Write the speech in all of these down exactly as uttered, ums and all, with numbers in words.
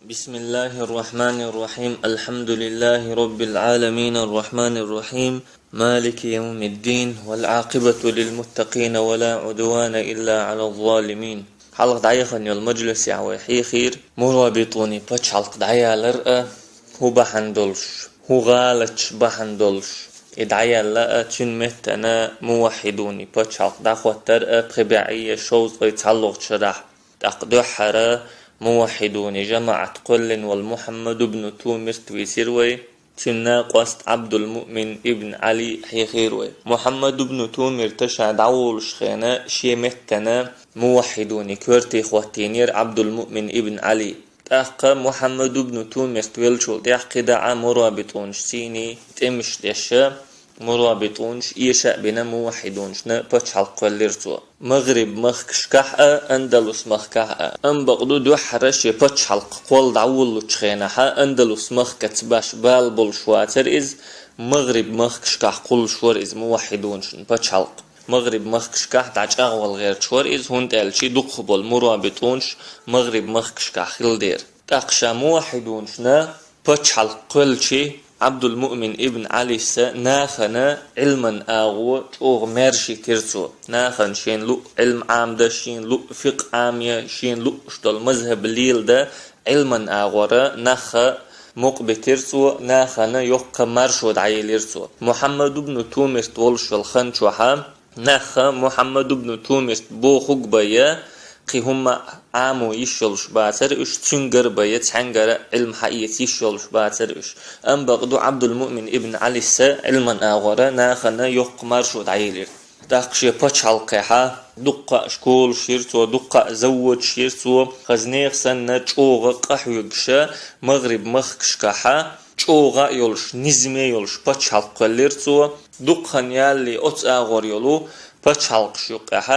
بسم الله الرحمن الرحيم. الحمد لله رب العالمين. الرحمن الرحيم. مالك يوم الدين. والعاقبة للمتقين ولا عدوان إلا على الظالمين. Хьалха дӀаяханчу мажлисехь вай хьийхира мурабитӀунийн пачхьалкх дӀаялар а, хӀун бахьана долуш, хӀун гӀалаташ бахьана долуш и дӀаяьлла а, цуьнан меттана муваххьидунийн пачхьалкх дӀахӀоттар а, пхи бӀе шовзткъе цхьаллахчу шарахь. ТӀаккха дуьххьара муваххьидунийн жамаӀат кхоьллина волу Мухьаммад ибн Тумирт вийцира вай, цуьнан накъост Ӏабдул-Муъмин ибн Ӏали хьийхира вай. Мухьаммад ибн Тумирта ша дӀаволуш хенахь шен меттана муваххьидунийн коьрте хӀоттийнера Ӏабдул-Муъмин ибн Ӏали. ТӀаккха Мухьаммад ибн Тумирт веллачул тӀаьхьа кхидӀа а мурабитӀунаш цӀийнийн тӀемаш деш а, мурабитӀунаш эша а бина муваххьидунашна пачхьалкх кхоьллира цо. МагӀриб-махкашкахь а, Андалус-махкахь а. Амма бакъду дуьххьара шен пачхьалкх кхолла дӀавуллучу хенахь Андалус-махкаца баш бала болуш вацара иза, МагӀриб-махкашкахь кхуллуш вара иза муваххьидунашна пачхьалкх. МагӀриб-махкашкахь дӀачӀагӀвала гӀерташ вара иза, хӀунда аьлча дукхахболу мурабитӀунаш МагӀриб-махкашкахь хилла дера. ТӀаккха ша муваххьидунашна пачхьалкх кхоьллича, Ӏабдул-Муъмин ибн Ӏалис нахана Ӏилман агӀо чӀогӀа маьршийтира цо. Нахана шена луъу Ӏилма Ӏамдан, шена луъу фикъхӀ Ӏамъян, шена лууш долу мазхӀаб леладан Ӏилман агӀора нах мукъабитира цо, нахана йоккха маршо дӀаелира цо. Мухьаммад ибн Тумирт волуш йолу хан чохь а нах Мухьаммад ибн Тумирт бохург бен кхин хӀумма а Ӏамо йиш йолуш бацара уьш, цуьнгара бен цхьаьнгара Ӏилма хьаэца йиш йолуш бацара уьш. Амма бакъду Ӏабдул-Муъмин ибн Ӏалис Ӏилман агӀора нахана йоккха маршо дӀаелира. ТӀаккха шен пачхьалкхехь дуккха а школаш йира цо, дуккха а заводаш йира цо, хаза нехан санна чӀогӀа къахьоьгуш а, МагӀриб-махкашкахь чӀогӀа а йолуш, низаме а йолуш пачхьалкх кхоьллира цо. Дукха хан ялале оцу агӀор йолу пачхьалкхаш юккъехь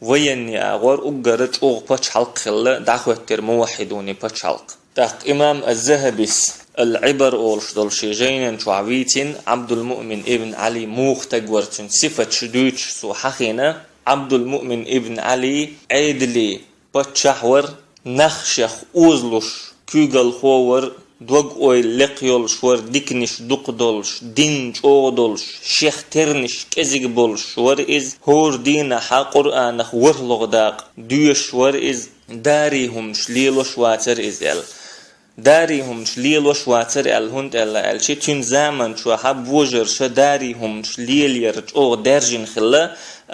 военный агӀор уггара чӀогӀа пачхьалкх хилла дӀахӀоьттира муваххьидунийн пачхьалкх. ТӀаккха имам аз-ЗахӀабис Ал-Ӏибар олуш долу шен жайнан чохь вийцина Ӏабдул-Муъмин ибн Ӏали муха стаг вара, цуьнан сифаташ дуьйцуш цо хьахийна, Ӏабдул-Муъмин ибн Ӏали Ӏедалан паччахь вара, нах шех озалуш, куьйгалхо вара, дог-ойла лекха йолуш вара, диканаш дукха долуш, дин чӀогӀа долуш, шех тернаш кӀезиг болуш вара иза, хӀора дийнахь Къуръанах ворхӀалгӀа дакъа доьшуш вара иза, дарий хӀуманаш лелош вацара иза аьлла. Дарий хӀуманаш лелош вацара аьлла, хӀунда аьлла аьлча, цуьнан заман чохь божарша дарий хӀуманаш лелаяр чӀогӀа даьржина хилла,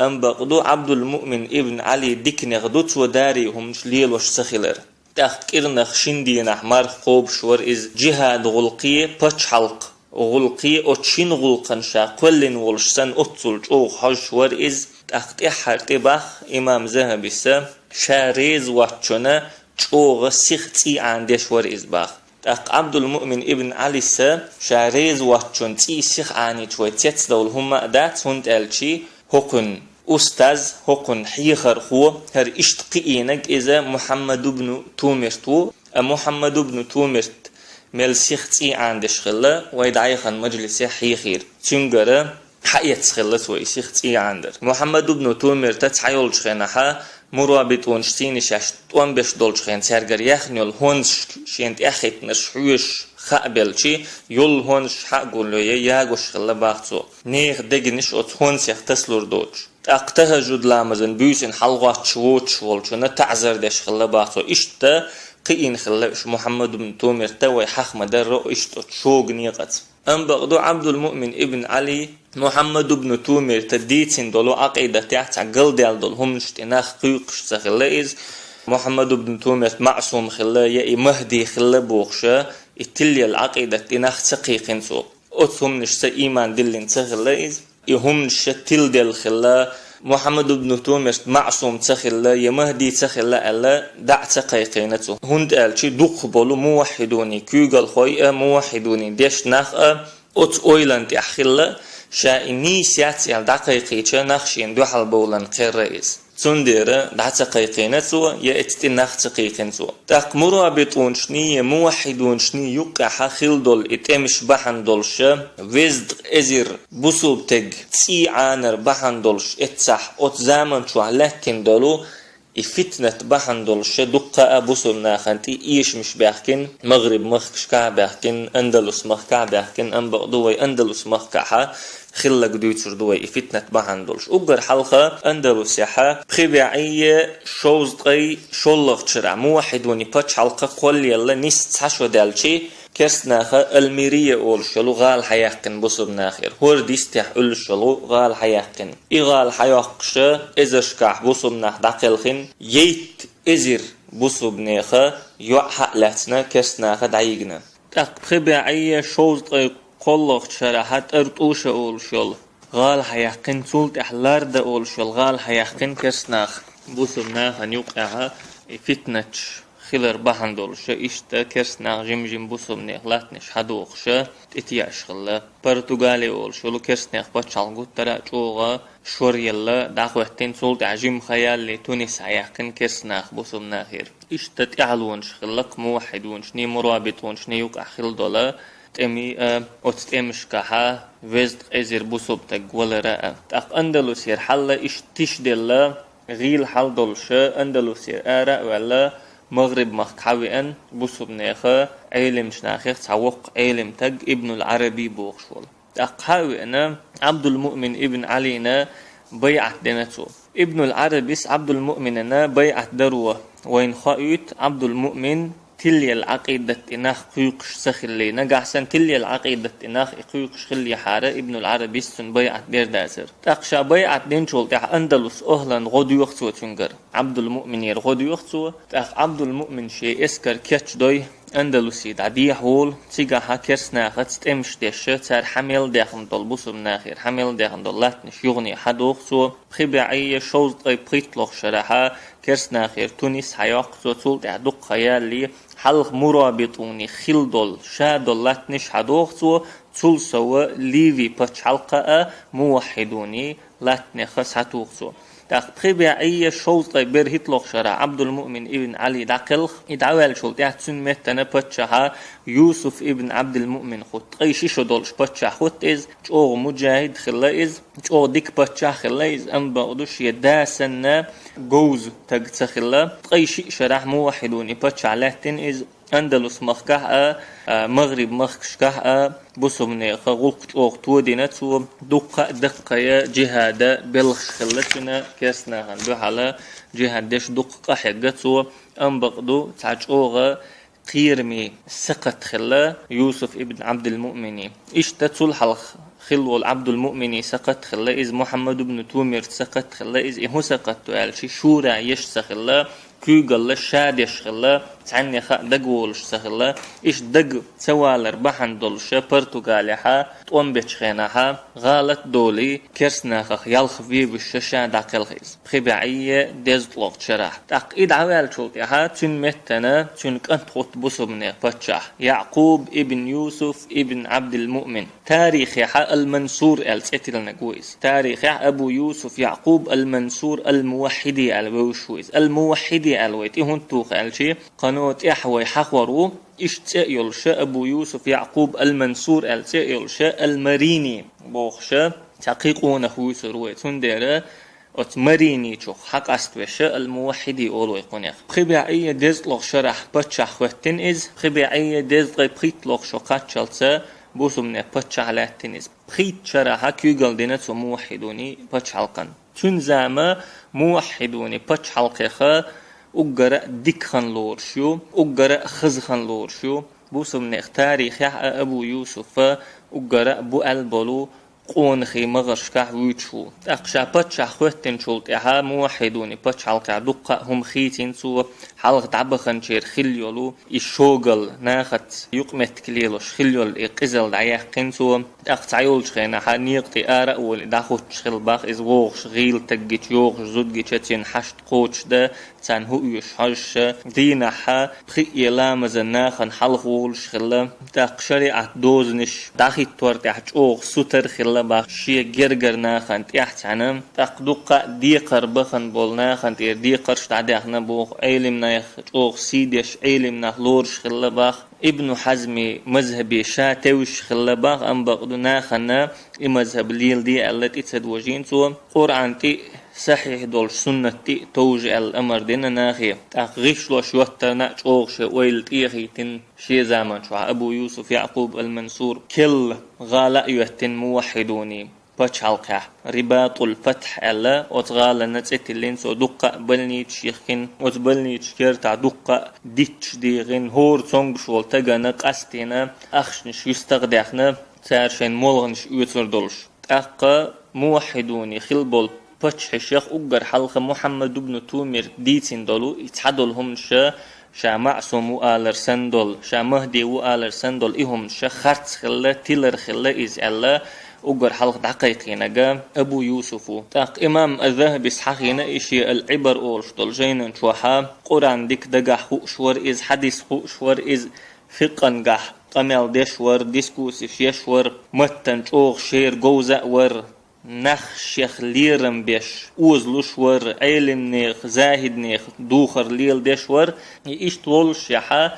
амма бакъду Ӏабдул-Муъмин ибн Ӏали диканех ду цо дарий хӀуманаш лелош ца хилар. ТӀаккха кӀирнах шина дийнахь марха кхобуш вара иза, джихӀад гӀуллакхе, пачхьалкх гӀуллакхе, оцу шина гӀуллакхана ша кхоьллина волуш санна, оццул чӀогӀа хьожуш вара иза. ТӀаккха тӀаьххьара тӀе баха имам ЗахӀабиса, ша реза воцчунна чӀогӀа сиха цӀий Ӏанадеш вара иза баха. ТӀаккха Ӏабдул-Муъмин ибн Ӏалиса ша реза воцчунна цӀий сиха Ӏанийча вай цецдовла хӀумма а дац, хӀунда аьлча хӀокхуьнан устаз, хӀокхуьнан хьехархо, хӀара иштта кхиийнарг иза Мухьаммад ибн Тумирт ву, а Мухьаммад ибн Тумирт мел сиха цӀий Ӏанадеш хилла, вай дӀаяханчу мажлисехь хьийхира. Цуьнгара хьаэцна хилла цо и сиха цӀий Ӏанадар. Мухьаммад ибн Тумирта цхьайолчу хенахь мурабитӀунаш цӀийнан шаьш тӀом беш долчу хенахь цаьргара яьхна йолу хӀонсашка шена тӀаьхьахӀиттинарш хьоьжуш хаа белча, йолу хӀонсаш хьа а гулъян ягош хилла баха цо, нехан дегнаш оцу хӀонсех тасалур доцуш. ТӀаккха тахӀажжуд ламазан буьйсанна хьалагӀоттуш воцуш волчунна таӀзар деш хилла баха цо. Иштта кхиийна хилла уьш Мухьаммад ибн Тумирта, вай хьаха ма-дарра, иштта оцу шога некъаца. Амма бакъду Ӏабдул-Муъмин ибн Ӏали Мухьаммад ибн Тумирта дийцина долу Ӏакъидатехь цхьа галдаьлла долу хӀуманаш тӀе нах кхуьйкхуш ца хилла иза, Мухьаммад ибн Тумирт маъсум хилла я и Махди хилла бохуша, и тилла Ӏакъидат тӀе нах ца кхайкхина цо. Оцу хӀуманашца ийман диллина ца хилла иза. И хӀуманаш тиладелла хилла, Мухьаммад ибн Тумирт маъсум ца хилла я Махди ца хилла аьлла, дӀа а ца кхайкхийна цо. ХӀунда аьлча дукхахболу муваххьидунийн куьйгалхой а, муваххьидунийн дешна нах а оцу ойланна тӀехь хилла, ша и нийса яц аьлла дӀакхайкхийча, нах шена дуьхьал бовларна кхерра иза. Цундела дӀа ца кхайкхийна цо, я эцу тӀе нах ца кхайкхина цо. ТӀаккха мурабитӀунашний я муваххьидунашний юккъехь хилла долу и тӀемаш бахьана долуша, везткъа эзар бусулба стеган цӀий Ӏанар бахьана долуш эццахь оцу заман чохь лаьттина долу И фитнат бахьана долуш дуккха а бусулба нахана тӀе эшамаш баьхкина, Магъриб махкашкахь а баьхкина, Андалус махкахь а баьхкина, амма бакъду вай Андалус махкахь а хилларг дуьйцур ду вай и фитнат бахьана долуш. Уггар хьалха Андалусехь пхи бӀе шовзткъе шоллагӀчу шарахь муваххьидуни пачхьалкх кхоллаелла нисса цхьа шо даьлча, керста наха Алмирия олуш йолу гӀала хьаяьккхина бусулба нахера. ХӀора дистехь Ӏуьллуш йолу гӀала хьаяьккхина. И гӀала хьайоккхуша эзаршкахь бусулба нах дӀакхелхина, ейтта эзар бусулба неха йоӀ хьа а лаьцна керста наха дӀайигна. ТӀаккха пхи бӀе шовзткъе кхоаллагӀчу шарахь ТӀартӀуша олуш йолу гӀала хьаяьккхина, цул тӀаьхьа Ларда олуш йолу гӀала хьаяьккхина керста наха. Бусулба нахана юккъехь и фитнаташ хилар бахьана долуша, иштта керста нах жим-жим бусулба нехан латтанаш хьадохуша, тӀетеӀаш хилла. Португали олуш йолу керста нехан пачхьалкх гуттара а чӀогӀа шоръелла, дӀахӀоьттина, цул тӀаьхьа жимма хан ялале Тунис хьаяьккхина керста наха бусулба нахера. Иштта тӀаьхьалонаш хилла-кх муваххьидунашний, мурабитунашний юкъахь хилла долу тӀемий а, оцу тӀемашкахьа везткъа эзар бусулба таг валара а. ТӀаккха Андалусера хьал иштта тишделла, гӀийла хьал долуша, Андалусера ара а ваьлла, Магъриб махка хьавеана бусулба неха Ӏелимчу нахех цхьа воккха Ӏелим таг Ибнул Ӏараби бохуш волу. ТӀаккха хьа а веана, Ӏабдул-Муъмин ибн Ӏалина байӀат дина цо. Ибнул Ӏарабис Ӏабдул-Муъминана байӀат даро вайна хоуьйту, Ӏабдул-Муъмин тилъелла Ӏакъидат тӀе нах кхуьйкхуш ца хилли. Нагахь санна тилъелла Ӏакъидат тӀе нах и кхуьйкхуш хиллехьара, Ибнул Ӏарабис цунна байӀат дер дацара. ТӀаккха ша байӀат динчул тӀаьхьа Андалус охӀлан гӀо доьху цо цуьнгара. Ӏабдул-Муъминера гӀо доьху цо. ТӀаккха Ӏабдул-Муъмин шен эскар кечдой, Андалусе дӀадехьаволу, цигахьа керста нахаца тӀемаш деш, цара хьа мел дехна долу бусулба нахера, хьа мел дехна долу латтанаш юхане хьадоху цо. Пхи бӀе шовзткъе пхийтталгӀа шарахьа керста нахера Тунис хьайоккху цо, цул тӀаьхьа дуккха хан ялале, хьалха мурабитуни хилла долу, ша долу латтанаш хьадоху цо, цул сова Ливи пачхьалкха а муваххьидуни латтанеха схьатуху цо. ТӀаккха пхи бӀе шовзткъе берхӀитталгӀа шарахь Ӏабдул-Муъмин ибн Ӏали дӀакхелха, и дӀаваьллачул тӀаьхьа цуьнан меттана паччахьа Юсуф ибн Ӏабдул-Муъмин хӀутту. Ткъе ши шо долуш паччахь хӀутту иза, чӀогӀа муджахид хилла иза, чӀогӀа дика паччахь хилла иза, амма бакъду шен да санна говза таг ца хилла. Ткъе шиъ шарахь муваххьидуни паччахь лаьттина иза. Андалус махкахь а, а, Магъриб махкашкахь а бусулба неха гӀуллакх чӀогӀа тодина цо, дуккха а даккхая джихӀада белхаш хилла цуьнан, керста нахана дуьхьала джихӀад деш дуккха къахьегна цо, амма бакъду цхьа чӀогӀа кхераме сакхат хилла Юсуф ибн Ӏабдул-Муъмини. Иштта цул хьалха хилла волу Ӏабдул-Муъмини сакхат хилла иза, Мухьаммад ибн Тумирца сакхат хилла иза, и хӀун сакхат ду аьлча, шура еш ца хилла, куьйгалла ша деш хилла, цхьанне хаа дагаволуш ца хилла. Иштта дага ца валар бахьана долуша Португалехьа тӀом бечу хенахьа гӀалат долий, керста нахах ялх вевиша ша дӀакхелха иза. Пхи бӀе дезткъалгӀа шарахь. ТӀаккха и дӀаваьллачул тӀаьхьа цуьнан меттана цуьнан кӀант хӀутту бусулба неха паччахь Яъкъуб ибн Юсуф ибн Ӏабдул-Муъмин. Тарихехьа Ал-Мансур аьлла цӀе тиллинарг ву иза. Тарихехь Абу Юсуф Яъкъуб Ал-Мансур Ал-Муваххьиди аьлла вевзаш ву иза. Ал-Муваххьиди аьлла вай тӀе хӀунда туху аьлча, кхано тӀехь вай хьахор ву, иштта цӀе а йолуша, Абу Юсуф Яъкъуб Ал-Мансур аьлла цӀе а йолуша, Ал-Марини бохуша, цхьа кхин къонах вуьйцур вай. Цундела оцу Мариничух хьакъаставеша, Ал-Муваххьиди олу вай кхунех. Пхи бӀе дезткъалгӀа шарахь паччахь хӀоьттина иза, пхи бӀе дезткъе пхийтталгӀа шо кхаччалца бусулба неха паччахь лаьттина иза. Пхийтта шарахьа куьйгалла дина цо муваххьидуни пачхьалкхана. Цуьнан зама муваххьидуни пачхьалкхеха уггара а дика хан лоруш ю, уггара а хаза хан лоруш ю. Бусулба неха тарихехь а Абу Юсуфа уггара а бу аьлла болу къонахий магӀаршкахь вуьйцуш ву. ТӀаккха ша паччахь хӀоьттинчул тӀаьхьа муваххьидуни пачхьалкхехь дуккха а хӀума хийцина цо, хьалха дӀабаханчеран хилла йолу и шогалла, нахаца юкъаметтиг лелош хилла йолу и къизалла дӀаяьккхина цо. ТӀаккха цхьайолчу хенахьа некъа тӀе ара а волий дӀахӀуттуш хилла бах иза, вогӀуш гӀийла таг гича, йогӀуш зуда гича цуьнан хьашт кхочушдан, царна хӀу оьшуш хьожуша, дийнахьа пхиъ ламазан нахана хьалха волуш хилла. ТӀаккха шариӀат дозанаш дӀахӀиттор тӀехь чӀогӀа сутара хилла бах, шен гергара нахана тӀехь цхьаьна. ТӀаккха дуккха а декхар бахана болу нахана тӀера декхарш дӀадаьхна боху, Ӏелимнех чӀогӀа сий деш, Ӏелим нах лоруш хилла бах. Ибну Хьазми мазхӀабе ша тевжаш хилла бах, амма бакъду нахана и мазхӀаб леладе аьлла тӀе ца дожийна цо. Къуръан тӀе сахьихь долчу суннат тӀе а товжа аьлла амар дина нахе. ТӀаккха гӀишлош йоттарна а чӀогӀа шен ойла тӀехийтина шен заман чохь Абу Юсуф Якъуб ал-Мансур керла гӀала а йоьттина муваххьидуний пачхьалкхехь. Рибатул Фатхь аьлла, оцу гӀалана цӀе тиллина цо, дуккха а больницаш йихкина, оцу больницаш кертахь дуккха а дитташ дийгӀина, хӀора цомгуш волу тагана къастийна ахчанаш юьстах а даьхна, цара шайн молханаш оьцур долуш. ТӀаккха муваххьидуний хила болу паччахьех уггар хьалха Мухьаммад ибн Тумир дийцина долу и цхьадолу хӀуманаш, ша маъсум ву алар санна долу, ша Махди ву алар санна долу и хӀуманаш харц хилла, тилар хилла иза аьлла, уггар хьалха дӀакхайкхийнарг Абу Юсуф ву. ТӀаккха имам аз-Захабис хьахийна и шен ал-Ӏибар олуш долу жайнан чохь, Къуръан дика дагахь хууш вара иза, хьадис хууш вара иза, фикъхангахь къамел деш вара, дискуссиш еш вара, маттан чӀогӀа шера говза а вара, нах шех лерам беш, озалуш вара, Ӏелимнех, захӀиднех духар леладеш вара. И иштта волушехь,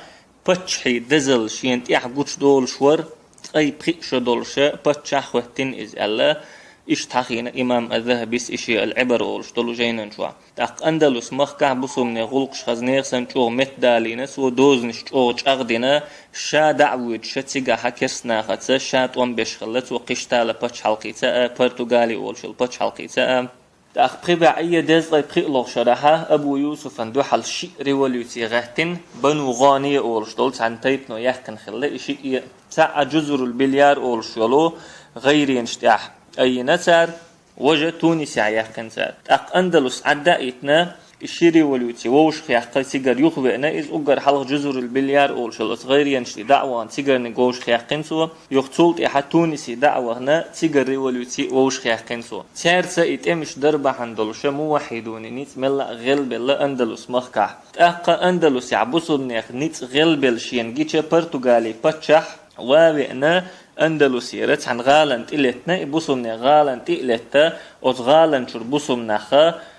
паччахьий дозалла шена тӀехь гучудолуш вара, ткъе пхиъ шо долуш паччахь хӀоьттина иза аьлла, иштта хьахийна имам аз-Захабис и шен ал-Ӏибар олуш долу жайнан чохь. ТӀаккха Андалус махкахь бусулбанийн гӀуллакхаш хаза нехан санна чӀогӀа меттадалийна цо, дозанаш чӀогӀа чӀагӀдина, ша дӀа а воьдуш, цигахь керстанахаца ша тӀом беш хилла цо Кхиштала пачхьалкхица а, Португали олуш йолу пачхьалкхица а. ТӀаккха пхи бӀе дезткъе пхиъ лоху шарахь Абу Юсуфан дуьхьал шиъ революци гӀаьттина, Бану ГӀания олуш долу цхьана тайпано яьккхина хилла и шиъ. ЦаӀа Джузурул Бильяр олуш йолу гӀайренаш тӀехь айина цара, важа Тунисехь яьккхина цара. ТӀаккха Андалус Ӏадда а йитина, и ши революци вовшахъяккха цигара юхавеана, иза уггар хьалха Джузурул Бильяр олуш йолу оцу гӀайренаш тӀе дӀа а вахана, цигарниг вовшахъяьккхина цо, юха цул тӀаьхьа Тунисе дӀа а вахана, цигара революци вовшахъяьккхина цо. Цаьрца и тӀемаш дар бахьана долуша муваххьидуний ницкъ мелла а гӀелбелла Андалус махкахь. ТӀаккха Андалусехь бусулбанех ницкъ гӀелбелла шена гича Португалий паччахь ва а веана, Андалусера цхьана гӀалана тӀе леттина, и бусулбанех гӀалана тӀе а летта, оцу гӀаланчуьра бусулбанах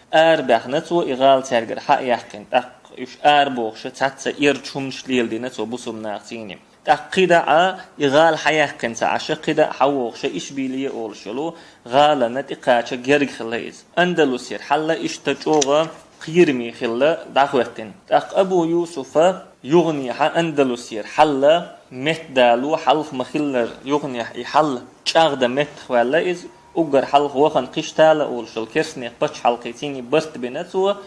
арабаьхна цо, и гӀала цаьргара хьа а яьккхина, тӀаккха уьш арабохуша цхьацца ирча хӀуманаш леладина цо бусулбанах цийне. ТӀаккха кхидӀа а и гӀала хьаяьккхина ца Ӏаша, кхидӀа а хьавогӀуша Ишбилия олуш йолу гӀалана тӀе кхача герга хилла иза. Андалусера хьалла иштта чӀогӀа кхераме хилла дӀахӀоьттина. ТӀаккха Абу Юсуфа юханехьа Андалусера хьалла меттадало хьалха ма-хиллара, юханехьа и хьал чӀагӀдан меттахваьлла иза, уггар хьалха вахана Кхиштала олуш йолу керстанех пачхьалкхе цийне барт бина цо,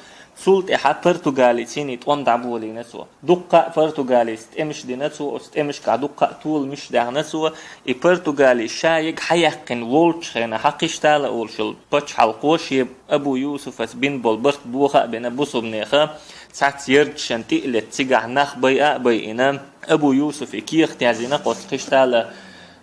цул тӀаьхьа Португале цийне тӀом дӀаболийна цо. Дуккха а Португалица тӀемаш дина цо, оцу тӀемашкахь дуккха а толамаш даьхна цо, и Португали ша ега хьаяьккхина волчу хенахь Кхиштала олуш йолу пачхьалкхо шен Абу Юсуфаца бина болу барт боха а бина бусулбанеха, цхьацца ярташна тӀе а летта, цигахь нах байа а байина, Абу Юсуфа и кехат яздина кху оцу Кхиштала,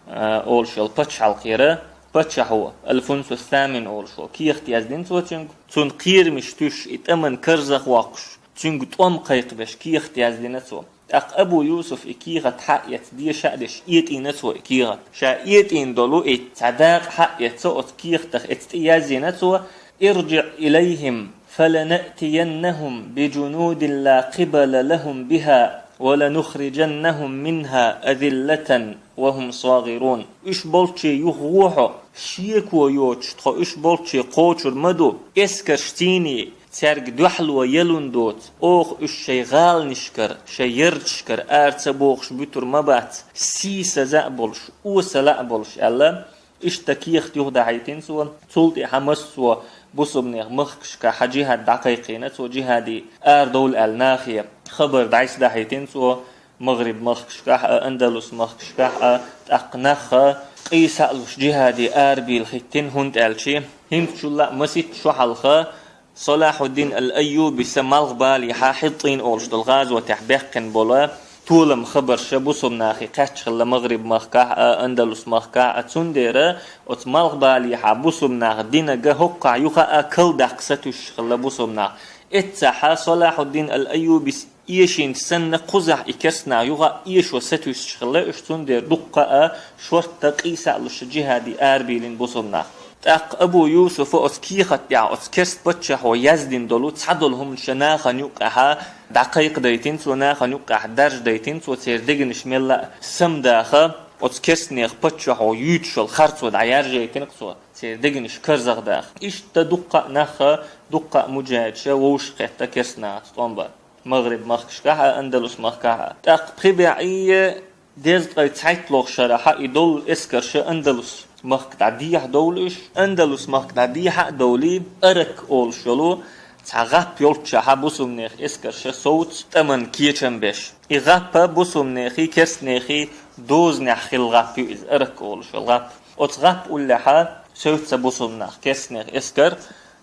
а, олуш йолу пачхьалкхера, паччахьо, Алфунсу Самин олуш волу, кехат яздина цо цуьнга, цунна кхерамаш туьйсуш, и тӀаман карзах воккхуш, цуьнга тӀом кхайкхабеш кехат яздина цо. ТӀаккха Абу Юсуфа и кехат хьа а эцна, деша а деш, этӀийна цо и кехат. Ша этӀийна долу и цхьа дакъа хьа а эцна, оцу кехатах эцна тӀе яздина цо: «ارجع إليهم فلنأتينهم بجنود لا قبل لهم بها ولنخرجنهم منها أذلة وهم صاغرون». Уьш болчче юха гӀо хьо, шеко йоцуш тхо уьш болчче кхочур ма ду, эскарш цийний, цаьрга дуьхьало ялун доцу, оха уьш шайн гӀаланашкара, шайн ярташкара ара ца бохуш буьтур ма бац, сийсаза а болуш, осала а болуш, аьлла. Иштта кехат юхадахьийтина цо, цул тӀаьхьа массо а бусулбанех махкашкахь жихӀад дӀакхайкхийна цо, жихӀаде арадовла аьлла нахе хабар дӀасадахьийтина цо, МагӀриб махкашкахь а, Андалус махкашкахь а, тӀаккха нах а къийса а луш жихӀаде арабийла хӀиттина, хӀунда аьлча хӀинцачул а масийтта шо хьалха Салахьуддин ал-Айюбис малхбалехьа ХьитӀин олуш долу гӀазотехь баьккхина болу толам хабарш бусулбанахе кхаьчна хилла МагӀриб махкахь а, Андалус махкахь а, цундела оцу малхбалехьа бусулбанах динарг хӀоккхахь юха а калдаккха сатуьйсуш хилла бусулбанах. Эццахьа Салахьуддин ал-Айюбис эшийна санна, кхузахь и керстанах юха а эшо сатуьйсуш хилла уьш, цундела дуккха а шортта къийса а луш жихӀаде арабийлина бусулбанах. ТӀаккха Абу Юсуфа оцу кехат тӀехь оцу керста паччахьо яздина долу цхьадолу хӀуманаш нахана юккъехьа дӀакхайкхадайтина цо, нахана юккъехь даржадайтина цо, церан дегнаш мелла а самадаха. Оцу керстанех паччахьо юьйцуш йолу харцо дӀаяьржийтина цо, церан дегнаш карзахдаха. Иштта дуккха а наха, дуккха а муджахӀидша вовшахкхетта керстанашца тӀом бар. МагӀриб-махкашкахь а, Андалус-махкахь а. ТӀаккха пхи бӀе дезткъе цхьайтталгӀа шарахь и долу эскарша Андалус-махка дӀадехьадовлу уьш. Андалус-махка дӀадехьа а довлий, Арак олуш йолу цхьа гӀап йолччахьа бусулбанех эскарша совца тӀаман кечам беш. И гӀап бусулбанехий, керстанехий дозанехь хилла гӀап ю иза, Арак олуш йолу гӀап. Оцу гӀап уллехьа совца бусулбанех, керстанех эскар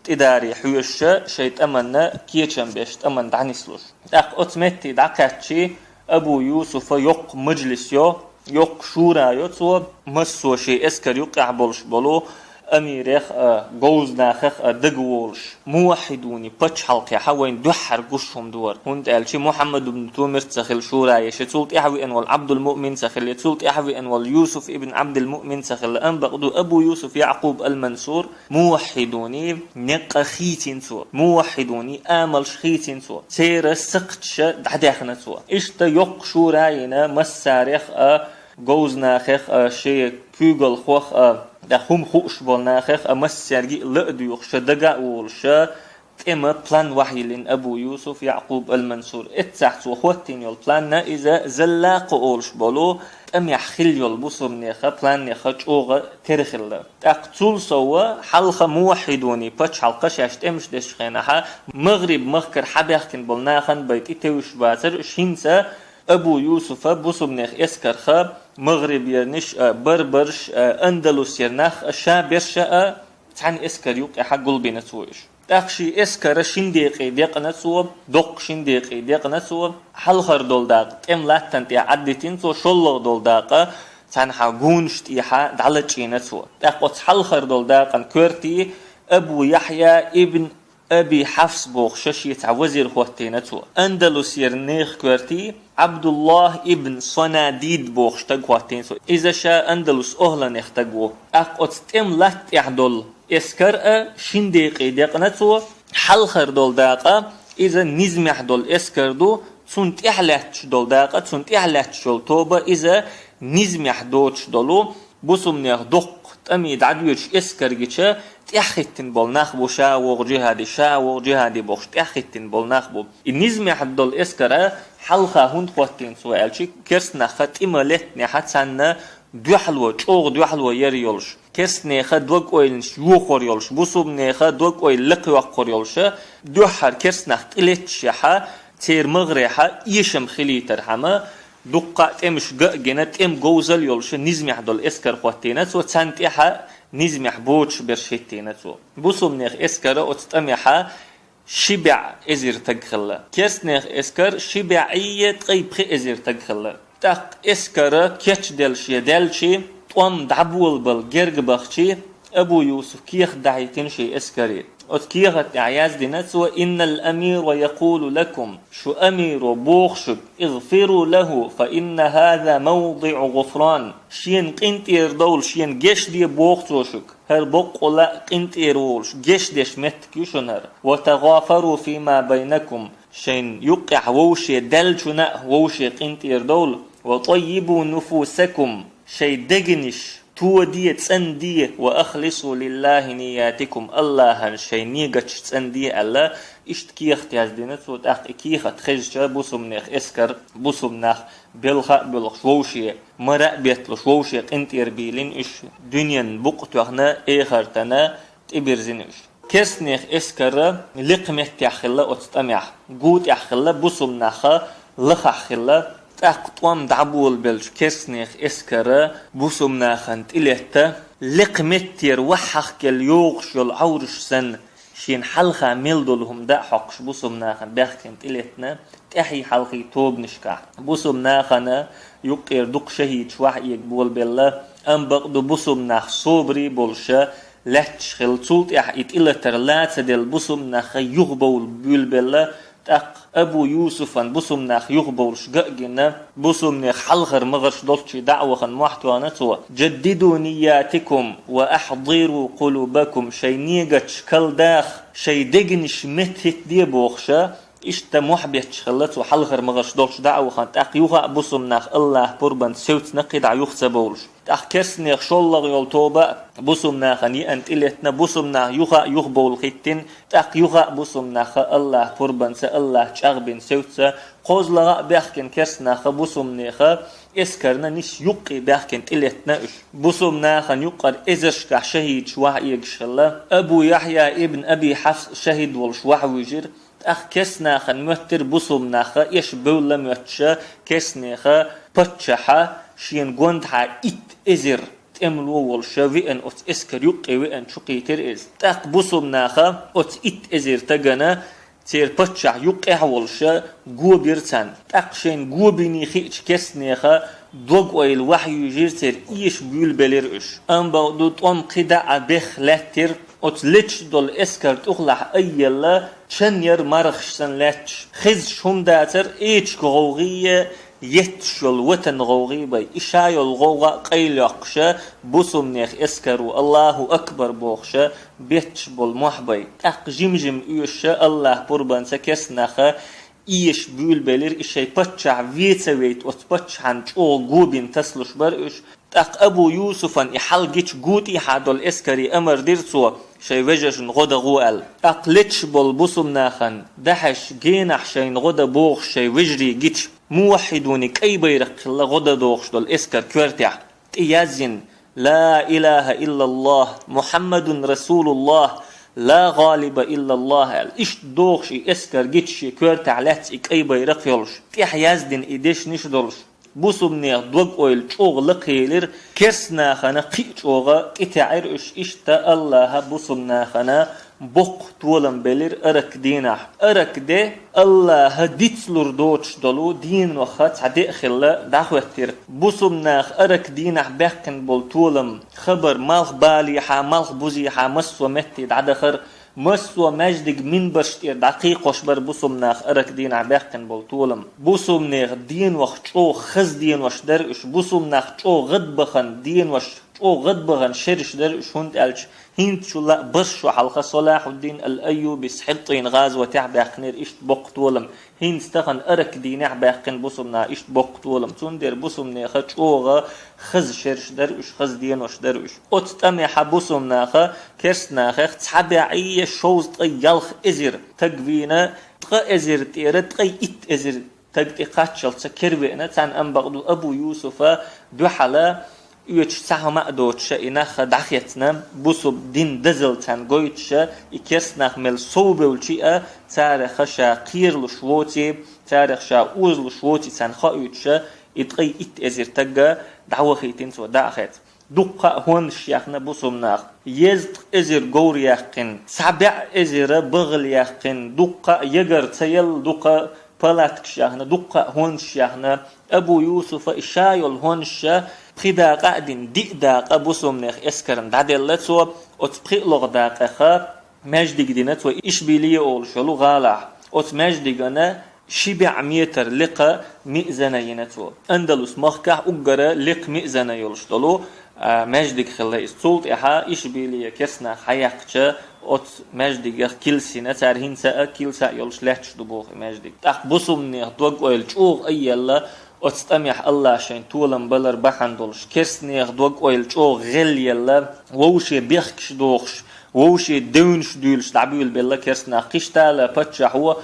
тӀедаре хьоьжуша шайн тӀаманна кечам беш, тӀаман дӀанислуш. ТӀаккха оцу метте дӀакхаьччий, Абу Юсуфа йоккха мажлис йо, йоккха шура йо цо, массо шен эскар юккъехь болуш болу амирех а, говзанахах а дагаволуш, муваххьидуни пачхьалкхехьа вайн дуьххьара гуш хӀума ду хӀара. ХӀунда аьлча Мухьаммад ибн Тумир ца хилла шура еш, я цул тӀаьхьа веана волу Ӏабдул-Муъмин ца хилла, я цул тӀаьхьа веана волу Юсуф ибн Ӏабдул-Муъмин ца хилла, амма бакъду Абу Юсуф Яъкъуб ал-Мансур, муваххьидуни некъа хийцина цо, муваххьидуни амалш хийцина цо. Церан сакхташа дӀадаьхна цо. Иштта йоккха шура йина массарех а, говзанахех а, шен куьйгалхох а, дӀа хӀума хууш болу нахех а, массаьрга а ла а дуьйхуш, дага а волуш, тӀеман план вахьйиллина Абу Юсуф Яъкъуб ал-Мансур. Эццахь цо хӀоттийна йолу планна иза Заллакъа олуш болу тӀамехь хилла йолу бусулбанеха планеха чӀогӀа тера хилла. ТӀаккха цул сов хьалха муваххьидуни пачхьалкха шаьш тӀемаш дечу хенахьа, МагӀриб-махкара хьабаьхкина болу нахана бен тӀетевжаш бацара уьш. ХӀинца Абу Юсуфа бусулбанех эскарха МагӀриберниш а, Барбарш а, Андалусера нах а, Шаберша а цхьана эскар юккъехьа гулбина цо уьш. ТӀаккха шен эскара шин декъе декъна цо, доккха шин декъе декъна цо, хьалхара долу дакъа тӀеман латтана тӀехь Ӏаддитина цо, шоллагӀа долу дакъа цхьанхьа гунаш тӀехьа дӀалачийна цо. ТӀаккха оцу хьалхара долу дакъан коьртий Абу Яхьъя ибн Аби Хьафс бохуша шен цхьа вазир хӀоттийна цо. Андалусера нехан коьртий Ӏабдуллах ибн Санадид бохуш стаг хӀоттийна цо. Иза ша Андалус охӀланех стаг ву. ТӀаккха оцу тӀеман латта тӀехь долу эскар а шин декъе декъна цо, хьалхара долу дакъа иза низамехь долу эскар ду, цунна тӀехь лаьтташ долу дакъа, цунна тӀехь лаьтташ йолу тоба иза низамехь доцуш долу, бусулбанех доккха тӀаме дӀадоьдуш эскар гича, тӀаьхьахӀиттина болу нах бу, ша вогӀу жихӀаде, ша вогӀу жихӀаде бохуш тӀаьхьахӀиттина болу нах бу. И низамехь долу эскара хьалха хӀунда хӀоттийна цо аьлча, керстанахха тӀе ма леттинехьа царна дуьхьало, чӀогӀа дуьхьало яр йолуш, керстанеха дог-ойланаш йохор йолуш, бусулбанеха дог-ойла лакхайоккхур йолуша, дуьххьара керстанах тӀелетташехьа, церан магӀарехьа эшам хилийтархьама, дуккха а тӀемаш ган а гина, тӀеман говзал йолуша низамехь долу эскар хӀоттийна цо, царна тӀехьа низамехь боцуш берш хӀиттийна цо. Бусулбанех эскара оцу тӀамехьа ши бӀе эзар стаг хилла. Керстанех эскар ши бӀе ткъе пхи эзар стаг хилла. ТӀаккха эскара кечделла шен даьлчи, тӀом дӀаболабала герга бахчи, Абу Юсуф кехат дахьийтина шен эскаре. Оцу кехат тӀехь яздина цо: «Иннал амира якъулу лакум», шу амиро боху шуьга: «Игъфиру лаху, фа инна хаза мавдиъу гъуфран». Шена къинтӀера довла, шена гечде боху цо шуьга. ХӀара боккъала а къинтӀера волуш, гечдеш меттиг ю шуна хӀара. «Ва тагъафару фима байнакум». Шайн юккъехь вовше даьллачунна а вовше къинтӀера довла. «Ва таййибу нуфусакум». Шайн дегнаш тоде, цӀанде. «Ва ахлису лиллахи ниятикум». Аллахьан шайн негаташ цӀанде аьлла, иштта кехат яздина цо. ТӀаккха и кехат хезча, бусулбанех эскар, бусулбанех белха а боьлхуш вовше, мара а бетталуш вовше къинтӀера бийлина уьш, дуьненан букъ а тоьхна, эхартана тӀебирзина уьш. Керстанех эскара лекха меттехь хилла оцу тӀамехь, гу тӀехь хилла, бусулбанахха лахахь хилла. ТӀаккха тӀом дӀаболабелча керстанех эскара бусулбанахана тӀелетта, лекха меттера ваха хьахкъелла йогӀуш йолу Ӏовраш санна, шена хьалха мел долу хӀума дӀа а хьокхуш, бусулбанахана баьхкина тӀелеттина, тӀаьхьий-хьалхий тобанашкахь. Бусулбанахана юккъера дукха шахӀидаш ваха эга болабелла, амма бакъду бусулбанах собаре болуша лаьтташ хилла, цул тӀаьхьа и тӀелатар ла ца делла, бусулбанахха юхабовла буьйлабелла, тӀаккха Абу Юсуфан бусулбанах юхабовлуш ган а гина, бусулбанех хьалхара магӀарш долччий дӀа а вахана мохь тоьхна цо: «Жаддиду ниятикум ва ахьдиру къулубакум», шайн негаташ калдаха, шайн дегнаш меттахӀиттаде бохуша, Иштта мохь бетташ хилла цо хьалхара магӀарш долчу даӀавахан, тӀаккха юха а бусулба нах АллахӀ пурбанца севцна кхидӀа юха ца бовлуш. ТӀаккха керстанех шоллагӀа йолу тоба а бусулба нахана еана тӀелеттина, бусулба нах юха а юхабовла хӀиттина, тӀаккха юха а бусулба наха АллахӀ пурбанца, АллахӀ чӀагӀбина севцна, кхозлагӀа а баьхкина керстанаха бусулба неха эскарна нисса юккъе баьхкина тӀелеттина уьш. Бусулба нахана юккъара эзаршкахь шахӀидаш ваха эгаш хилла. Абу Яхья ибн Аби Хьафс шахӀид волуш ваха вуьйжира. ТӀаккха керстанахана моьттира бусулба наха, эш бевлла моьттуша керстанеха паччахьа шена гондахьа итт эзар тӀемало волуша веана, оцу эскар юккъе веана чукхийтира иза. ТӀаккха бусулба наха оцу итт эзар тагана церан паччахь юккъехь а волуша гобира царна. ТӀаккха шайна гобиний хиъча керстанеха дог-ойла ваха юьйжира церан, эша буьйлабелира уьш. Амма бакъду тӀом кхидӀа а беха лаьттира, оцу леташ долу эскар тӀехулахь айъелла, чан яра мархаш санна лаьтташ. Хезаш хӀума дацара эчиг гӀовгӀий, етташ йолу ватан гӀовгӀий бай. И ша йолу гӀовгӀа а къайла йоккхуша, бусулба неха эскаро «Аллаху акбар» бохуша, бетташ болу мохь бай. ТӀаккха жим-жима оьшуша, АллахӀ пурбанца керстанаха эша буьйлабелира, и шайн паччахь вен ца вейта, оцу паччахьна чӀогӀа гобина тасалуш бара уьш. ТӀаккха Абу Юсуфан и хьал гича, гу тӀехьа долу эскаре амар дира цо, шайн вежаршна гӀо дан гӀо аьлла. ТӀаккха леташ болу бусулба нахана дӀахьаьжча, генахь шайна гӀо дан бохуш шайн вежарий гича, муваххьидуний кӀай байракх хилла гӀо дан дохуш долу эскар коьртехь. ТӀе яздина: «Ла илаха иллаллах, Мухаммадун расулуллах, ла гӀалиба иллаллах», аьлла. Иштта дохуш и эскар гича, шен коьртехь лаьцна и кӀай байракх йолуш, тӀехь яздина и дешнаш долуш. Бусулба нехан дог-ойла чӀогӀа лакхаелира, керстанахана кхин а чӀогӀа тӀетаьӀира уьш. Иштта АллахӀа бусулба нахана боккха толам белира аракан дийнахь. Аракан де АллахӀа дицлур доцуш долу денонех цхьа де а хилла дӀахӀоьттира. Бусулба наха аракан дийнахь баьккхина болу толам хабар малх балехьа, малх бузехьа массо а метте дӀадахара. Массо а маьждиг минбарш тӀера дӀакхайкхош бара бусулба наха аракан дийнахь баьккхина болу толам. Бусулба нехан денонех чӀогӀа хаза денош дара уьш, бусулба нах чӀогӀа гӀадбахана денош, чӀогӀа гӀадбахана шераш дара уьш, хӀунда аьлча хӀинцачул а барх шо хьалха Салахьуддин ал-Айюбис ХӀиттӀин гӀазотехь баьккхинера иштта боккха толам. ХӀинца тахана аракан дийнахь баьккхина бусулба наха иштта боккха толам. Цундела бусулба нехан чӀогӀа хаза шераш дара уьш, хаза денош дара уьш. Оцу тӀамехьа бусулба наха керстанахех цхьа бӀе шовзткъе ялх эзар таг вийна, ткъа эзар тӀера ткъе итт эзар таг тӀе кхаччалц кервеана царна, амма бакъду Абу Юсуфа дуьхьала оьцуш цхьа хӀума а доцуша и нах дӀахецна, бусулба дин дозалла царна гойтуша, и керстанах мел совбевлчи а, царех ша кхералуш воций, царех ша озалуш воций царна хоуьйтуша, и ткъе итт эзар тагга дӀавахийтина цо дӀа а хецна. Дуккха а хӀонаш яьхна бусулба наха. Езткъа эзар говр яьккхина, цхьа бӀе эзар багӀал яьккхина, дуккха а ягар ца елла, дукха палаткаш яьхна, дуккха а хӀонаш яьхна. Абу Юсуфа и ша йолу хӀонаша пхи дакъа а дина, диъ дакъа бусулба нехан эскарна дӀаделла цо, оцу пхиъ логӀа дакъаха маьждиг дина цо Ишбилия олуш йолу гӀалахь. Оцу маьждигана ши бӀе метр лекха миъзана йина цо. Андалус махкахь уггара лекха миъзана йолуш долу, а, маьждиг хилла иза. Цул тӀаьхьа Ишбилия керстанах хьаяьккхича, оцу маьждигах килс йина, цара хӀинца а килс а йолуш лаьтташ ду боху и маьждиг. ТӀаккха бусулба нехан дог-ойла чӀогӀа айъелла, оцу тӀамехь АллахӀа шайн толам балар бахьана долуш, керстанехан дог-ойла чӀогӀа гӀелъелла, вовше бехкаш дохуш, вовше девнаш дуьйлуш дӀабуьйлабелла керстанах. Кхиштала паччахьо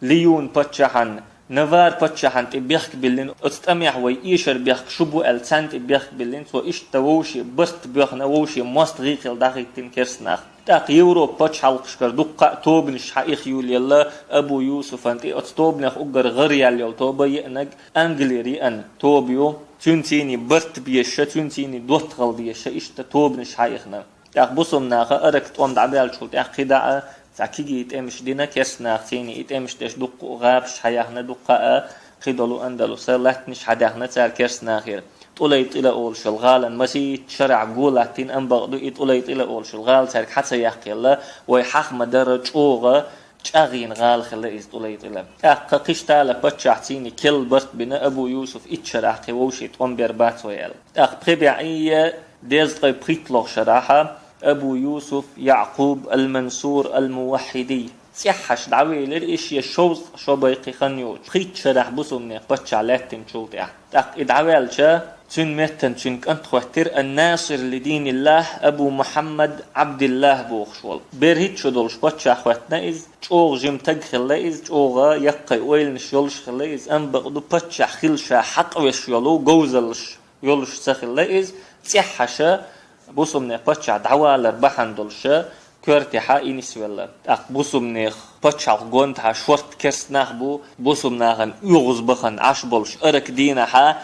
Лиюн паччахьан, Навар паччахьан тӀе бехк биллина, оцу тӀамехь вай эшар бехк шу бу аьлла, царна тӀе бехк биллина, цо иштта вовше барт боьхна, вовше мостагӀий хилла дӀахӀиттина керстанах. ТӀаккха Европа пачхьалкхашкара дуккха а тобанаш хьаиха юлаелла Абу Юсуфан тӀе, оцу тобанех уггар гӀар яьлла йолу тоба еанарг Англера еана тоба ю, цуьнан цӀийний барт безаш, цуьнан цӀийний доттагӀалла дезаш, иштта тобанаш хьаихна. ТӀаккха бусулба наха аракан тӀом дӀабаьллачул тӀаьхьа кхидӀа а цхьа кигий тӀемаш дина керстанаха цӀийний, и тӀемаш деш дуккха а гӀабаш хьаяьхна, дуккха а кхидолу Андалуса латтанаш хьадаьхна цара керстанахера. ТӀулайтӀила олуш йолу гӀалана масийтта шарахь го латтийна, амма бакъду и ТӀулайтӀила олуш йолу гӀала цаьрга хьа ца яьккхаелла, вай хьаха ма-дарра чӀогӀа чӀагӀйина гӀала хилла иза ТӀулайтӀила. ТӀаккха кхиштала паччахь цӀийний керла барт бина Абу Юсуф итт шарахь кхин вовшийн тӀом бер бац вай аьлла. ТӀаккха пхи бӀе дезткъе пхийтталгӀа шарахьа Абу Юсуф Якъуб ал-Мансур ал-Муваххьидий цӀеххьаш дӀавелира и шен шовзткъа шо бай кхин хан йоцуш, пхийтта шарахь бусумнех паччахь лаьттинчул тӀаьхьа. ТӀаккха и дӀаваьлча, цуьнан меттана цуьнан кӀант хӀоттира: «Ан-Насир ли диниллахь Абу Мухьаммад Ӏабдиллахь», бохуш волу. БерхӀитта шо долуш паччахь хӀоьттина иза, чӀогӀа жима таг хилла иза, чӀогӀа яккхий ойланаш йолуш хилла иза, амма бакъду паччахь хила ша хьакъвеш йолу говзаллаш йолуш ца хилла иза, цӀеххьаша бусумнех паччахь дӀавалар бахьана долуша коьртехьа и нисвелла. ТӀаккха бусумнех пачхьалкх гондахьа шорта керст нах бу, бусумнахана оьгӀаз бахана Ӏаш болуш, арак дийнахьа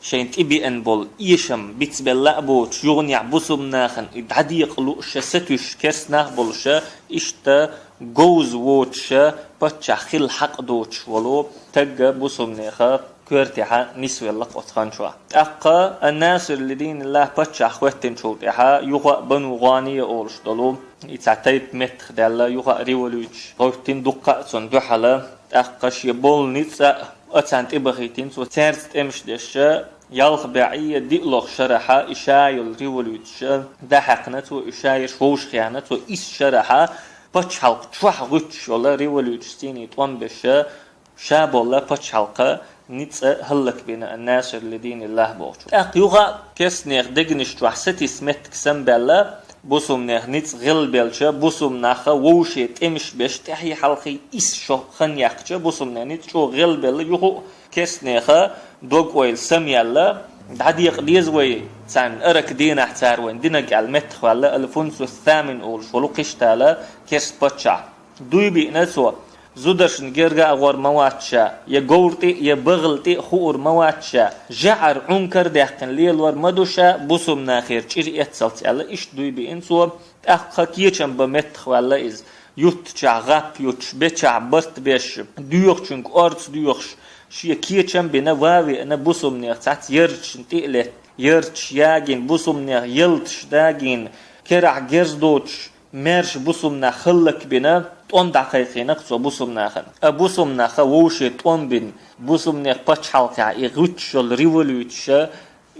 шайн тӀебеана болу эшам бицбелла а боцуш, юханехь бусумнахана и дӀадекъа лууша сатуьйсуш керст нах болуша, иштта говза воцуша, паччахь хила хьакъ доцуш волу тагга бусумнеха коьртехьа нисвелла оцу хан чохь. ТӀаккха Ан-Насир ли диниллахь паччахь хӀоьттинчул тӀаьхьа юха а Бану ГӀания олуш долу, и цхьа тайпа меттах даьлла, юха а революцеш гӀевттина дуккха а цунна дуьхьала, тӀаккха шен болу ницкъ а царна тӀебахийтина цо, цаьрца тӀемаш деш, ялх бӀе диълагӀа шарахьа и ша йолу революцеш дӀахьаькхна цо, и ша еш вовшахъяьхна цо, исс шарахьа пачхьалкх чохь гӀуьттуш йолу революцеш цӀийнан тӀом беш, ша болла пачхьалкха ницкъ хӀаллакбина Ан-Насир ли диниллахь бохучу. ТӀаккха юха а керстанех дегнаш чохь сатийса меттиг самабаьлла, бусумнех ницкъ гӀелбелча, бусумнаха вовше тӀемаш беш, тӀаьхьий-хьалхий исс шо хан яьккхича, бусумнех ницкъ чӀогӀа гӀелбелла, юха а керстанеха дог-ойла самаяьлла, дӀадекъа деза вай царна, арак дийнахь цара вайна динарг аьлла меттахваьлла Аль-Фунсус Самин олуш волу кхиштала керста паччахь. Дуй биъна цо, зударшна герга а гӀор ма вац ша, я говр тӀе, я багӀал тӀе хуур ма вац ша, жаӀар, Ӏункар даьккхина лелор ма ду ша, бусумнахера чӀир эццалц аьлла, иштта дуй биъна цо, тӀаккха кечам бан меттахваьлла иза, юттачохь гӀап юттуш, бечохь барт беш, доьхучуьнга орца доьхуш, шен кечам бина, ван веана бусумнех цхьацца ярташна тӀе а летта, ярташ ягийна, бусумнех ялташ дагийна, керахь герз доцуш, маьрша бусумнах хӀаллакбина, тӀом дӀакхайкхийна-кх цо бусумнахана. А бусумнаха вовше тӀом бина, бусумнех пачхьалкхехь и гӀуьттуш йолу революцеша,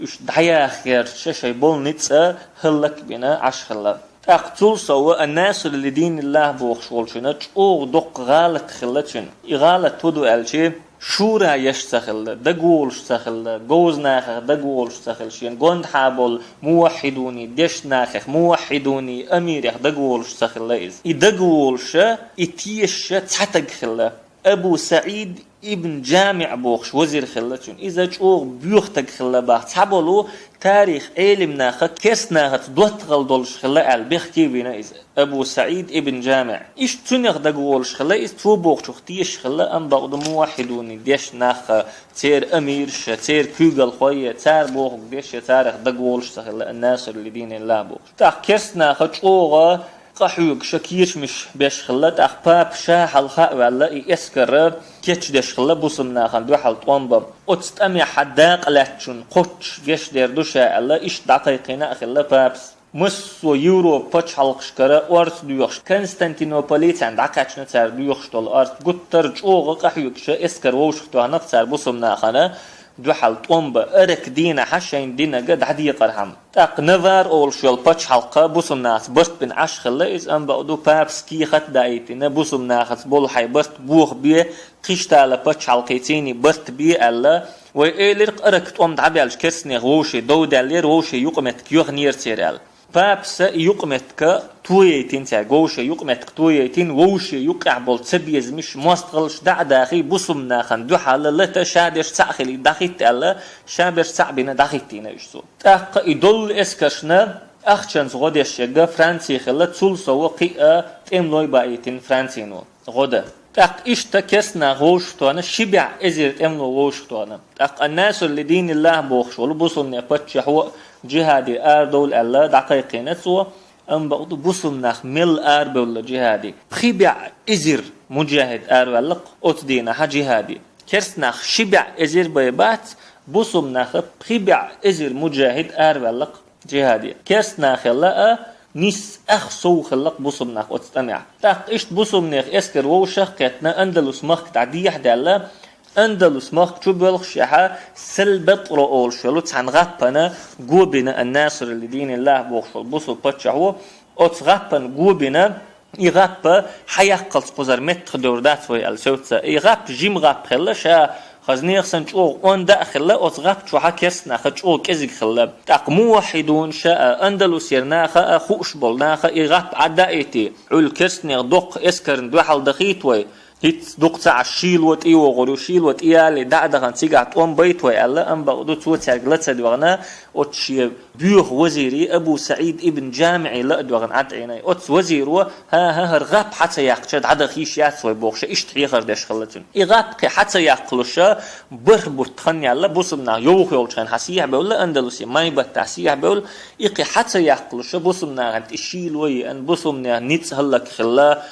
уьш дӀаяха гӀерташа шайн болу ницкъ хӀаллакбина Ӏаш хилла. ТӀаккха цул сов Ан-Насир ли диниллахь бохуш волчунна чӀогӀа доккха гӀалат хилла цуьнан. И гӀалат хӀун ду аьлча, шура еш ца хилла, дагаволуш ца хилла, говзанахах дагаволуш ца хилла, шена гондахьа болу муваххьидуний дешнахах, муваххьидуний амирех дагаволуш ца хилла иза. И дагаволуша, и тешаша цхьа таг хилла. Абу СаӀид ибн ЖамиӀ бохуш вазир хилла цуьнан. Иза чӀогӀа боьха таг хилла бах. Цхьаболу тарих Ӏелимнаха керстанахаца доттагӀалла долуш хилла аьлла, бехке а вина иза. Абу СаӀид ибн ЖамиӀ. Иштта цуьнах дагаволуш хилла иза, цо бохучух тешаш хилла, амма бакъду муваххьидуний дешнахха, церан амираша, церан куьйгалхой, цара бохург деш, царах дагаволуш ца хилла, Ан-Насир ли диниллахь бохуш. ТӀаккха керстанаха чӀогӀа къахьоьгуша кечамаш беш хилла, тӀаккха папа ша хьалха а ваьлла, и эскар кечдеш хилла бусумнахана дуьхьал тӀом бан. Оцу тӀамехьа дакъа лаьттачунна кхоччуш гечдер ду ша аьлла, иштта дӀакхайкхийна а хилла папас. Массо а Европа пачхьалкхашкара орца доьхуш, Константинополе царна дӀакхаьчна цара доьхуш долу орца, гуттар а чӀогӀа къахьоьгуша эскар вовшахтоьхна-кх цара бусумнахана дуьхьал тӀом бан, арак дийнахьа шайна динарг дӀадекъархьама. ТӀаккха Навар олуш йолу пачхьалкха бусумнахаца барт бина Ӏаш хилла иза, амма бакъду папас кехат а даийтина, бусумнахаца болу хьайн барт бохабе, кхиштала пачхьалкхе цӀийнан барт бе аьлла, вай элира-кх арак тӀом дӀабаьлча керстанех вовше дов даьллера, вовше юкъаметтиг йохнера церан аьлла. Папаса и юкъаметтиг тояйтина цаьрга, вовше юкъаметтиг тояйтина, вовше юккъехь болу цабезамаш, мостагӀаллаш дӀа а дахий, бусумнахана дуьхьал лата, ша берш цхьаъ хилий дӀахӀитта аьлла, ша берш цхьаъ бина дӀахӀиттийна уьш цо. ТӀаккха и доллу эскаршна ахчанца гӀо деш ерг Франци хилла, цул сов кхин а тӀемалой баийтина Францино гӀо дан. ТӀаккха иштта керстанах вовшахтоьхна, ши бӀе эзар тӀемало вовшахтоьхна. ТӀаккха Ан-Насир ли диниллахь бохуш волу бусумне паччахьо а джихаде арадовла аьлла дӀакхайкхийна цо, амма бакъду бусумнах мел арабевлла джихаде. Пхи бӀе эзар муджахид араваьлла-кх оцу дийнахьа джихаде. Керстанах ши бӀе эзар бай бац, бусумнаха пхи бӀе эзар муджахид араваьлла-кх джихаде. Керстанахелла а нисса ах сов хилла-кх бусумнах оцу тӀамехь. ТӀаккха иштта бусумнех эскар вовшах а кхеттина, Андалус махка дӀадехьа даьлла, Андалус махка чу боьлхушехьа, Сал-Батра олуш йолу цхьана гӀаппана го бина Ан-Насир ли диниллахь бохуш волу бусу паччахьо, оцу гӀаппана го бина, И гӀаппа хьаяккхалц кхузара меттахдевр дац вай аьлла севца. И гӀаппа жима гӀаппа хилла, ша хаза нехан санна чӀогӀа онда а хилла, оцу гӀаппа чохь керстанаха чӀогӀа кӀезиг хилла. ТӀаккха муваххьидун ша а, Андалусера наха а, хууш болу наха и гӀаппа Ӏадда а йитий, Ӏуьллу керстанех доккха эскарна дуьхьал дахийта вай. ХӀинца дукха ца Ӏаш шийла тӀе йогӀур ю, шийла тӀе ялале дӀа а дахана цигахь тӀом байта вай аьлла, амма бакъду цо цаьрга ла ца доьгӀна, оцу шен боьха вазире Абу СаӀид ибн ЖамиӀе ла а доьгӀна Ӏад Ӏийна. Оцу вазиро, хӀан-хӀа, хӀара гӀап хьа ца яккхича дӀадаха йиш яц вай бохуша, иштта хьехар деш хилла цуьнан. И гӀап кхин хьа ца яккхалуша, бархӀ бутт хан яьлла, бусулба нах йовха йолчу хенахь хьан сехьа бевлла, Андалусе Майбаттахь сехьа бевлла, и кхин хьа ца яккхалуша, бусулба нахана тӀе шийла еана, бусулба нехан ницкъ хӀаллак хилла,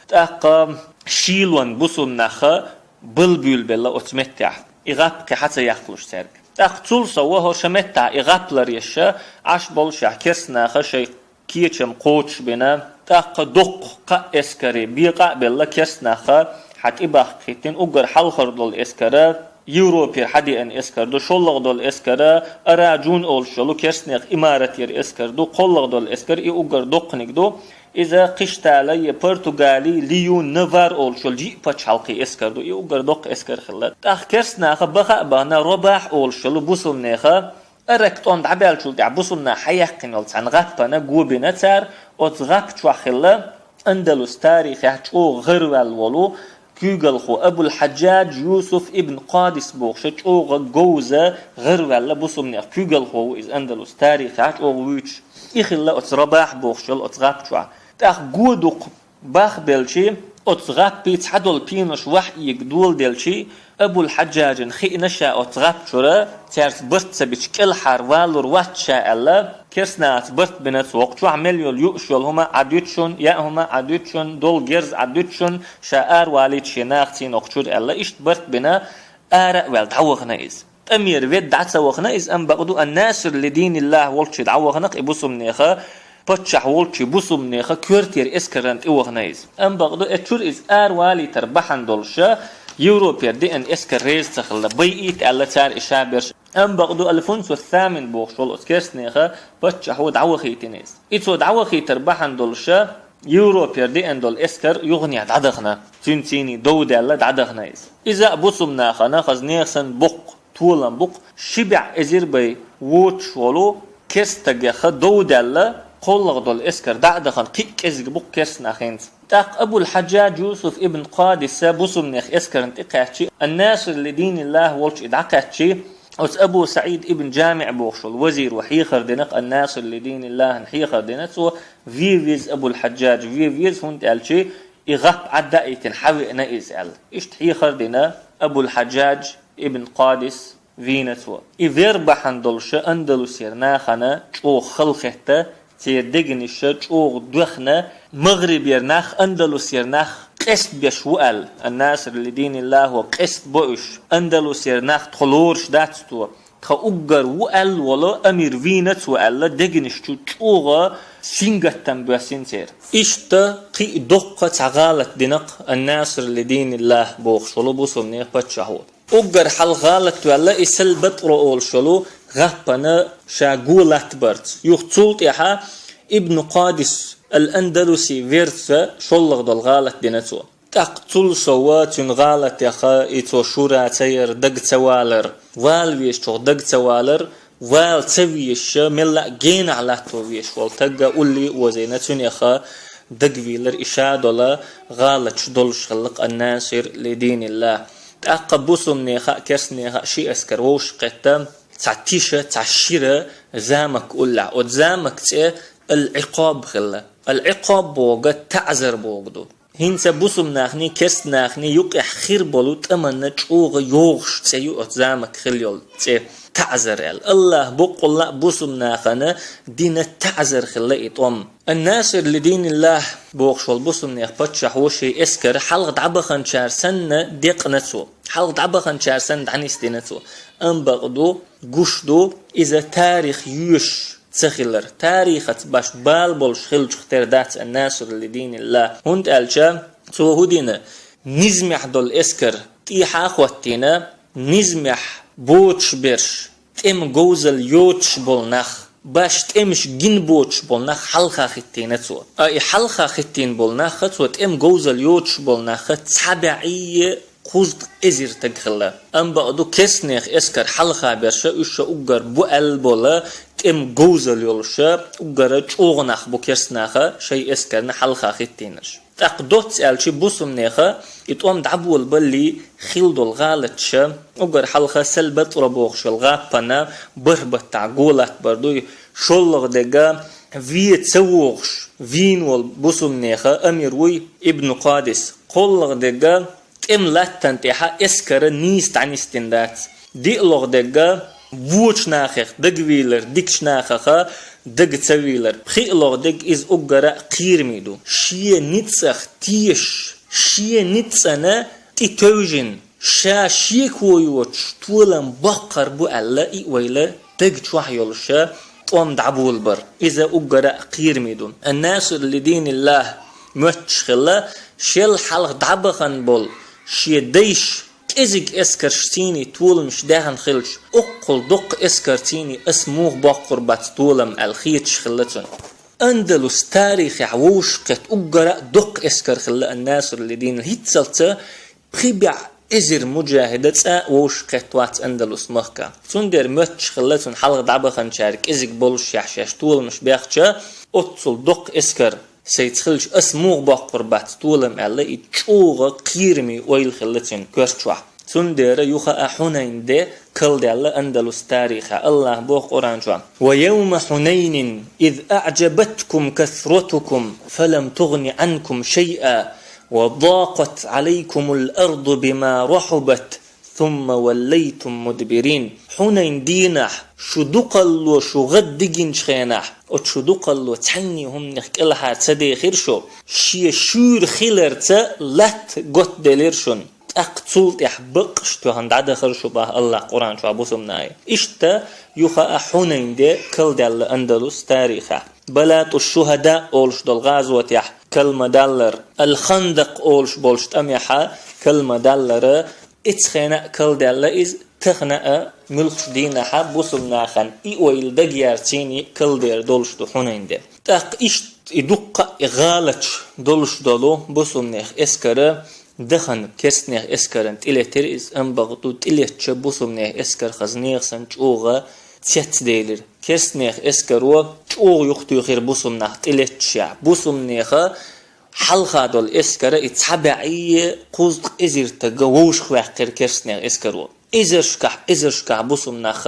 тӀаккха шийлонна бусулба наха балбуьйлабелла оцу меттехь, и гӀап кхин хьа ца яккхалуш цаьрга. ТӀаккха цул сов хӀорш меттахь и гӀап ларъеш, Ӏаш болушехь керстанаха шайн кечам кхочушбина, тӀаккха доккха кхаа эскаре бекъа а белла керстанаха хьан тӀебахкийтина, уггар хьалхара долу эскара Европера хьадеана эскар ду, шоллагӀа долу эскара Араджун олуш йолу керстанех имаратера эскар ду, кхоллагӀа долу эскар и уггар доккханиг ду, иза Кхиштала я Португали, Лиюн, Навар олуш йолу йиъ пачхьалкхе эскар ду, и уггар доккха эскар хилла. ТӀаккха керстанаха баха а бахана, Робахь олуш йолу бусулба неха, Арак тӀом дӀабаьллачул тӀаьхьа бусулба наха хьаяьккхина йолу цхьана гӀаппана гобина цара, оцу гӀап чохь хилла Андалус тарихехь чӀогӀа гӀараваьлла волу куьйгалхо Абул-Хьаджадж Юсуф ибн Къадис бохуша чӀогӀа говза гӀараваьлла бусулба нех куьйгалхо ву иза Андалус тарихехь чӀогӀа вуьйцуш. И хилла оцу Рабахь бохуш йолу оцу гӀап чохь. ТӀаккха го дукха бахбелчий, оцу гӀаппий цхьадолу пенаш вахь ийга доладелчий, Абул-Хьаджаджина хиъна ша оцу гӀап чуьра, цаьрца барт ца бича кӀелхьара валур вац ша аьлла, керстанаца барт бина цо, кху чохь мел йолу юуш йолу хӀума Ӏад ю шуна, яа хӀума Ӏад ю шуна, долу герз Ӏад ю шуна, ша аравалийта шен нахаца кху чуьра аьлла, иштта барт бина, ара а ваьлла дӀавахана иза. ТӀамера ведда дӀа ца вахана иза, амма бакъду ан-Насир ли диниллахь волчу дӀавахана-кх и бусулба неха, паччахь волчу бусулба неха коьртера эскаран тӀе вахана иза. Амма бакъду, э, чуьра иза аравалийтар бахьана долуша, Европера деана эскар реза ца хилла, байийта аьлла цара и ша берш. Амма бакъду, Алфунсу Самин бохуш волу оцу керстанеха паччахьо дӀавахийтина иза. И цо дӀавахийтар бахьана долуша, Европера деана долу эскар юханехь дӀадахана, цуьнан цийний дов даьлла дӀадахана иза. Иза а бусулба нахана хаза нехан санна боккха толам бу-кх, ши бӀе эзар бай воцуш волу керстагеха дов даьлла, кхоллагӀа долу эскар дӀа а дахана, кхин а кӀезиг бу-кх керстанах хӀинца. ТӀаккха Абул-Хьаджадж Юсуф ибн Къадиса бусулба нех эскарна тӀе кхаьччи, ан-Насир ли диниллахь волчу и дӀакхаьччи, оцу Абу СаӀид ибн ЖамиӀ бохуш волу вазиро хьехар дина-кх, ан-Насир ли диниллахьна хьехар дина цо, вен веза Абул-Хьаджадж, вен веза, хӀунда аьлча и гӀап Ӏадда а йитина хьавеана иза аьлла. Иштта хьехар дина Абул-Хьаджадж ибн Къадис, вийна цо. И вер бахьана долуша Андалусера нахана чӀогӀа халахетта, церан дегнаша чӀогӀа доьхна, МагӀрибера нах, Андалусера нах къестабеш ву аьлла, ан-Насир ли диниллахь къеста бо уьш, Андалусера нах тхо лоруш дац тхо, тхан уггар ву аьлла волу амир вийна цо аьлла, дегнаш чу чӀогӀа сингаттам боьссина церан. Иштта кхин а доккха цхьа гӀалат дина-кх ан-Насир ли диниллахь бохуш волу бусулба нехан паччахьо. Уггар хьалха гӀалат ваьлла и Сал-Батра олуш йолу гӀаппана ша го латтабарца. Юха цул тӀаьхьа Ибн Къадис ал-Андалуси верца шоллагӀа долу гӀалат дина цо. ТӀаккха цул сова цуьнан гӀалатеха и цо шура ца яр, дага ца валар, вала везачух дага ца валар, вала ца везаша, мелла а генахь латто везаш волу тагга улле а озийна, цуьнеха дагавийлар и ша долу гӀалаташ долуш хилла-кх ан-Насир ли диниллахь. ТӀаккха бусулба неха а, керста неха а ши эскар вовшах кхетта, цхьа тиша, цхьа шира замок уллехь. Оцу замок цӀе Ал-Ӏикъаб хилла. Ал-Ӏикъаб бохург таӀзар бохург ду. ХӀинца бусулба нахний, керста нахний юкъехь хир болу тӀаманна чӀогӀа йогӀуш цӀе ю оцу замок хилла йолу цӀе, таӀзар аьлла. АллахӀа боккъалла а бусулба нахана дина таӀзар хилла и тӀом. Ан-Насир ли диниллахь бохуш волу бусулба нехан паччахьо шен эскар хьалха дӀабаханчара санна декъна цо. Хьалха дӀабаханчара санна дӀанисдина цо. Амма бакъду, гуш ду, иза тарих йоьшуш ца хилар, тарихаца башха бала болуш хиллачух тера дац ан-Насир ли диниллахь. ХӀунда аьлча цо хӀун дина, низамехь долу эскар тӀехьа а хӀоттийна, низамехь боцуш берш, тӀеман говзалла йоцуш болу нах, баш тӀемаш гина боцуш болу нах хьалха хӀиттийна цо. А и хьалха хӀиттийна болу нах, цо тӀеман говзалла йоцуш болу нах цхьа бӀе кхузткъа эзар стаг хилла. Амма бакъду, керстанех эскар хьалха берш, уьш уггар бу аьлла болу тӀеман говзалла йолуш, уггар чӀогӀа нах бу керстанаха шайн эскарна хьалха хӀиттийнарш. ТӀаккха доцца аьлча, бусумнеха и тӀом дӀаболабаллий хилла долу гӀалаташ, уггар хьалха Сал-Батра бохуш йолу гӀаппана бархӀ баттахь го латтабар дуй, шоллагӀа дерг вен ца вогӀуш вийна волу бусумнеха амир вуй Ибн Къадис, кхоаллагӀа дерг тӀеман латтана тӀехь эскар нийса дӀанисдина дац. ДиълагӀа дерг вочу нахах дагавийлар, дикачу нахах дага ца вийлар. ПхиълагӀа дерг иза уггар а кхераме ду. Шен ницкъах тешаш, шен ницкъана тӀетевжина, ша шеко йоцуш толам боккхур бу аьлла, и ойла дага чохь йолуш тӀом дӀаболабар. Иза уггар а кхераме ду. Ан-Насир ли диниллахь моьттуш хилла, шел хьалха дӀабахана болу шен дайша кӀезиг эскаршций толамаш даьхна хилча, оккхул доккха эскарций ас муха боккхур бац толам аьлла хеташ хилла цунна. Андалус тарихехь вовшахкхетта уггар а доккха эскар хилла Ан-Насир ли диниллахь, хӀинццалц пхи бӀе эзар муджахӀид цкъа а вовшахкхетта вац Андалус махка. Цундела моьттуш хилла цунна хьалха дӀабаханчара кӀезиг болушшехь шаьш толамаш бехча, оццул доккха эскар сайца хилча, ас муха боккхур бац толам аьлла, и чӀогӀа кхераме ойла хилла цуьнан коьрта чохь. Цундела юха а Хьунайн де кхолладаьлла Андалус тарихехь. АллахӀа боху Къуръан чохь: «ويوم حنين إذ أعجبتكم كثرتكم فلم تغن عنكم شيئا وضاقت عليكم الأرض بما رحبت ثم وليتم مدبرين». Хьунайн дийнахь шу дукхалло шу гӀаддигинчу хенахь, оцу шу дукхалло цхьанне хӀуманех кӀелхьара ца дехира шу, шен шуьйра хиларца латта готделира шуна. ТӀаккха цул тӀаьхьа бакъ тоьхна дӀадахара шу боху АллахӀа Къуръан чохь бусумнех. Иштта юха а Хьунайн де кхолладаьлла Андалус тарихехь. Балату шухӀада олуш долу гӀазотехь кхолла ма даллара, Ал-Хандакъ олуш болчу тӀамехь кхолла ма даллара, Эцу хенахь а кхолладаьлла иза, тахана а муьлххачу дийнахь а бусулба нахана и ойла дагаяьрций кхолладер долуш ду Хьунайн де. ТӀаккха иштта и дуккха а и гӀалаташ долуш долу бусулба нехан эскар а дахана керстанехан эскарна тӀелетира иза, амма бакъду тӀелетча бусулба нехан эскар хаза нехан санна чӀогӀа цецделира. Керстанехан эскаро чӀогӀа юхатуьйхира бусулба нах тӀелетча. Бусулба нехан хьалха долу эскар а и цхьа бӀе кхузткъа эзар стаг вовшахваьккхира керстанехан эскаро. Эзаршкахь, эзаршкахь бусулба нах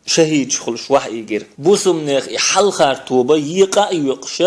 шахӀидаш хуьлуш вахьийгира. Бусулба нехан и хьалхара тоба екъа а йоькъуш,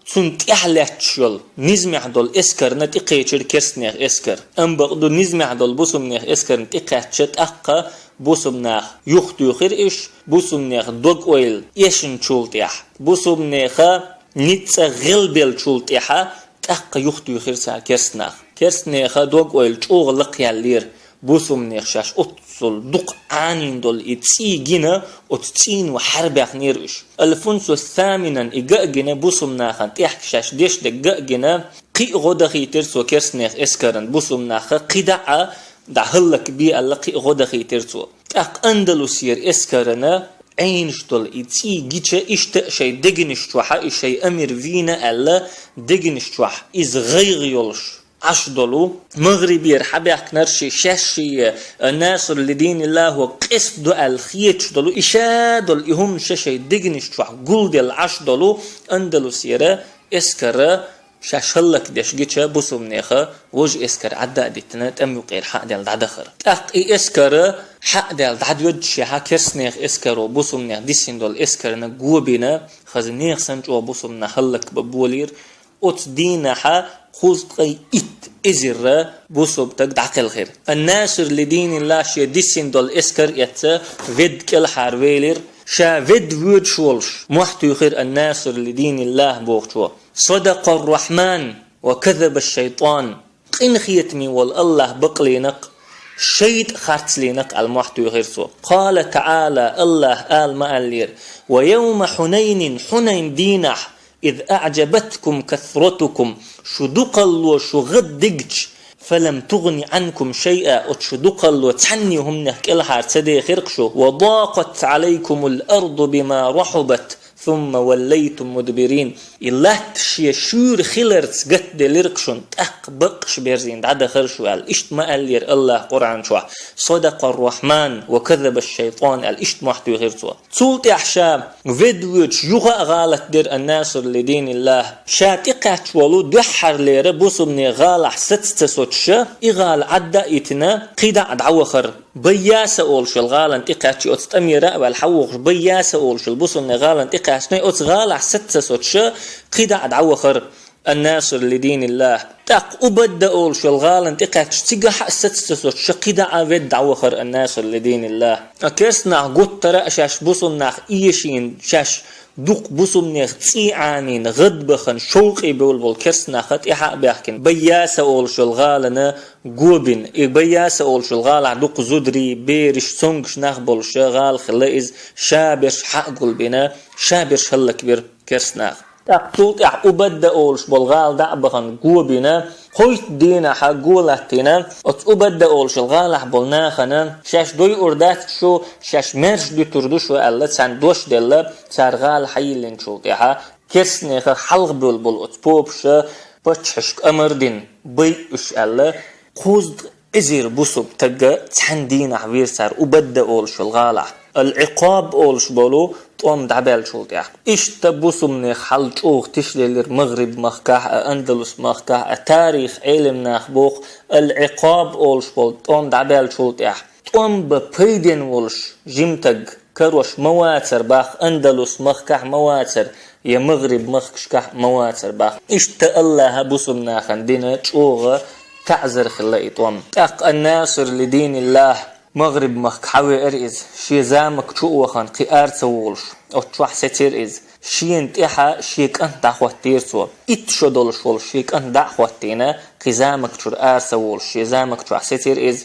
цунна тӀаьхьа лаьтташ йолу низамехь долу эскарна тӀекхечира керстанехан эскар. Амма бакъду низамехь долу бусулба нехан эскарна тӀекхаьчча, тӀаккха бусулба нах юхатуьйхира уьш, бусулба нехан дог-ойла эшначул тӀаьхьа, бусулба нехан ницкъ гӀелбеллачул тӀаьхьа тӀаккха юхатуьйхира цара керстанех. Керстанехан дог-ойла чӀогӀа лакхъяьллера, бусулба нехан шаьш оццул дукха Ӏанийна долу и цӀий гина, оцу цӀийно хьарбаьхнера уьш. Аль-Фунсу Саминан и ган а гина, бусулба нахана тӀехь шаьш деш дерг ган а гина, кхин а гӀо дахийтира цо керстанехан эскарна, бусулба нах кхидӀа а дӀа хӀаллакбе аьлла, кхин а гӀо дахийтира цо. ТӀаккха Андалусера эскарна Ӏенаш долу и цӀий гича, иштта а шайн дегнаш чохь а и шайн амир вийна аьлла, дегнаш чохь иза гӀайгӀа йолуш Ӏаш долу, магӀрибера хьабаьхкинарш шаьш шен, а, Насру ли диниллахӀо къаста ду аьлла хеташ долу, и ша долу и хӀуманаш шайн дегнаш чохь гулделла Ӏаш долу Андалусера эскар а шаьш хӀаллакдеш гича, бусулба нехан важа эскар Ӏадда а диттина, тӀеман юкъера хьадаьлла дӀадахара. ТӀаккха и эскар хьадаьлла дӀадоьддашехь, керстанехан эскаро бусулба нехан дисина долу эскарна го бина, хаза нехан санна чӀогӀа бусулба нах хӀаллакбан болийра. Оцу дийнахь кхузткъе итт эзар бусулба стаг дӀакхелхира. Ан-Наср ли диниллахӀ шен дисина долу эскар а эцна, ведда кӀелхьара велира. Ша ведда воьдуш волуш, мохь туьйхира Ан-Наср ли диниллахӀ бохучо: «Садакъа ар-Рахьман ва казаба аш-шайтӀан». Къинхетаме волу АллахӀ бакълийнакъ, шайтӀа харцлийнакъ аьлла мохь туьйхира цо. Къала таӀала, АллахӀа ала ма аьллера: «Ва явма Хьунайнин», Хьунайн дийнахь, «из аӀжабаткум касратукум», шу дукхалло шу гӀаддигча, فلم تغن عنكم شيئا, оцу дукхалло цхьанне хӀуманех кӀелхьара ца дехира-кх шу, وضاقت عليكم الأرض بما رحبت ثم وليتم مدبرين. И латта шен шуьйра хиларца гатделира-кх шуна, тӀаккха баккъаш берзийна дӀадахара шу аьлла. Иштта ма аьллера АллахӀа Къуръан чохь: صدق الرحمن وكذب الشيطان аьлла, иштта мохь туьйхира цо. Цул тӀаьхьа ша ведда воьдуш юха а гӀалат дира, الناصر لدين الله. Ша тӀекхаьчна волу дуьххьарлера бусалбанийн гӀалахь саца ца соцуш, и гӀала Ӏадда а йитина, кхидӀа а дӀавахара. Байяса олуш йолу гӀалана тӀекхаьчча, оцу тӀамера а ваьлла хьавогӀуш, Байяса олуш йолу бусалбанийн гӀалана тӀекхаьчна, оцу гӀалахь саца ца соцуш, кхидӀа а дӀавахара, الناصر لدين الله. ТӀаккха Убадда олуш йолу гӀалана тӀекхаьчча, цигахь а саца ца соцуш, кхидӀа а ведда дӀавахара, الناصر لدين الله. Ткъа керста нах гуттара а шаьш бусалба нах эшийна, шаьш дукха бусалбанех цӀий Ӏанийна, гӀадбахана, шовкъе бевлла болу керста нах тӀаьхьа а баьхкина, Байяса олуш йолу гӀалана го бина. И Байяса олуш йолу гӀалахь дукха зударий, бераш, цомгуш нах болуш гӀала хилла иза, ша берш хьа а гулбина, ша берш хӀаллакбира керста нах. ТӀаккха цул тӀаьхьа Убадда олуш болу гӀала дӀа а бахана, го бина, кхойтта дийнахь го латтийна, оцу Убадда олуш йолу гӀалахь болу нахана шаьш дойур дац шу, шаьш маьрша дуьтур ду шу аьлла, царна дош делла, цара гӀала хьайиллинчул тӀаьхьа керстанех хьалха бевлла болу оцу попаша паччахьашка амар дина, байъа уьш аьлла, кхузткъа эзар бусалба таг цхьана дийнахь вийра цара Убадда олуш йолу гӀалахь, Ал-Ӏикъаб олуш болу тӀом дӀабаьллачул тӀаьхьа. Иштта бусалбанех хьал чӀогӀа тишделира МагӀриб-махкахь а, Андалус-махкахь а, тарих Ӏелам наха боху, Ал-Ӏикъаб олуш болу тӀом дӀабаьллачул тӀаьхьа. ТӀом бан пайденна волуш жима таг карош ма вацара боху, Андалус-махкахь ма вацара, я МагӀриб-махкашкахь ма вацара боху. Иштта АллахӀа бусалба нахана дина чӀогӀа таӀзар хилла и тӀом. ТӀаккха Ан-Насир ли диниллахӀ, МагӀриб-махка хьавеара иза, шен заманга чу а вахана, кхин ара ца волуш, оцу чохь сецира иза. Шена тӀаьхьа шен кӀант дӀахӀоттийра цо. Итт шо долуш волуш шен кӀант дӀа а хӀоттийна, кхин заманга чуьра ара ца волуш, шен заманга чохь сецира иза.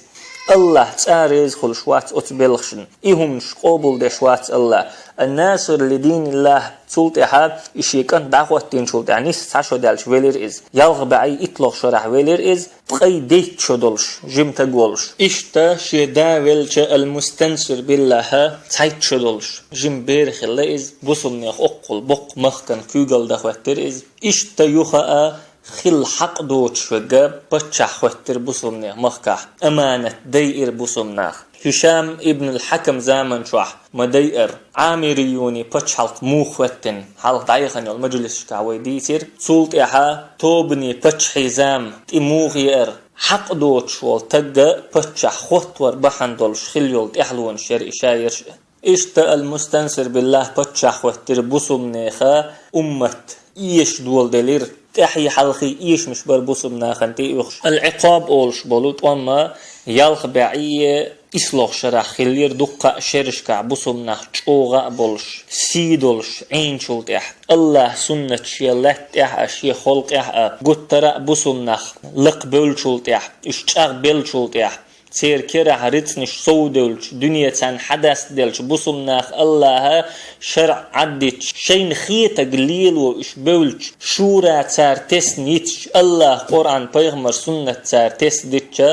АллахӀ цӀа реза хуьлуш вац оцу белхашна. И хӀуманаш къобалдеш вац АллахӀ. Ан-Насир ли диниллахӀ, цул тӀаьхьа и шен кӀант дӀахӀоттийначул тӀаьхьа нисса цхьа шо даьлча велира иза. Ялх бӀе итт лоху шарахь велира иза, ткъе дейтта шо долуш, жима таг волуш. Иштта шен да велча, Ал-Мустансир биллахӀа, цхьайтта шо долуш, жима бер хилла иза, бусалбанех оккхул боккха махкана куьйгалла дан хӀоьттира иза. Иштта юха а хилла хьакъ доцуш верг паччахь хӀоьттира бусалбанех махкахь, аманат дайира бусалба наха. ХӀишам ибн ал-Хьакам заман чохь ма дайара, Ӏамирийюний пачхьалкх муха хӀоьттина, хьалха дӀаяхана йолу мажлисашкахь вай дийцира. Цул тӀаьхьа тобанийн паччахьийн зама тӀе муха еара, хьакъ доцуш волу таг паччахь хӀоттавар бахьана долуш хилла йолу тӀаьхьалонаш яра и шаерш а. Иштта Ал-Мустансир биллахӀ паччахь хӀоьттира бусалбанеха уммат эшаш доладелира. ТӀаьхьий-хьалхий эшамаш бара бусалба нахана тӀе а оьхуш. Ал-Ӏикъаб олуш болу тӀом а ялх бӀе исс лоху шарахь хиллера, дуккха а шерашкахь бусалба нах чӀогӀа а болуш, сий долуш Ӏийначул тӀаьхьа. АллахӀан суннат шен лаьтта тӀехь а, шен халкъехь а гуттара а бусалба нах лакхабевллачул тӀаьхьа, уьш чӀагӀбеллачул тӀаьхьа, церан керахь рицкъанаш совдевлча, дуьне царна хьадастаделча, бусалба наха АллахӀа шарӀ Ӏаддича, шайна хетарг лело уьш бевлча, шура цара тесна йитича, АллахӀа Къуръан, пайхамара суннат цара тесна дитича,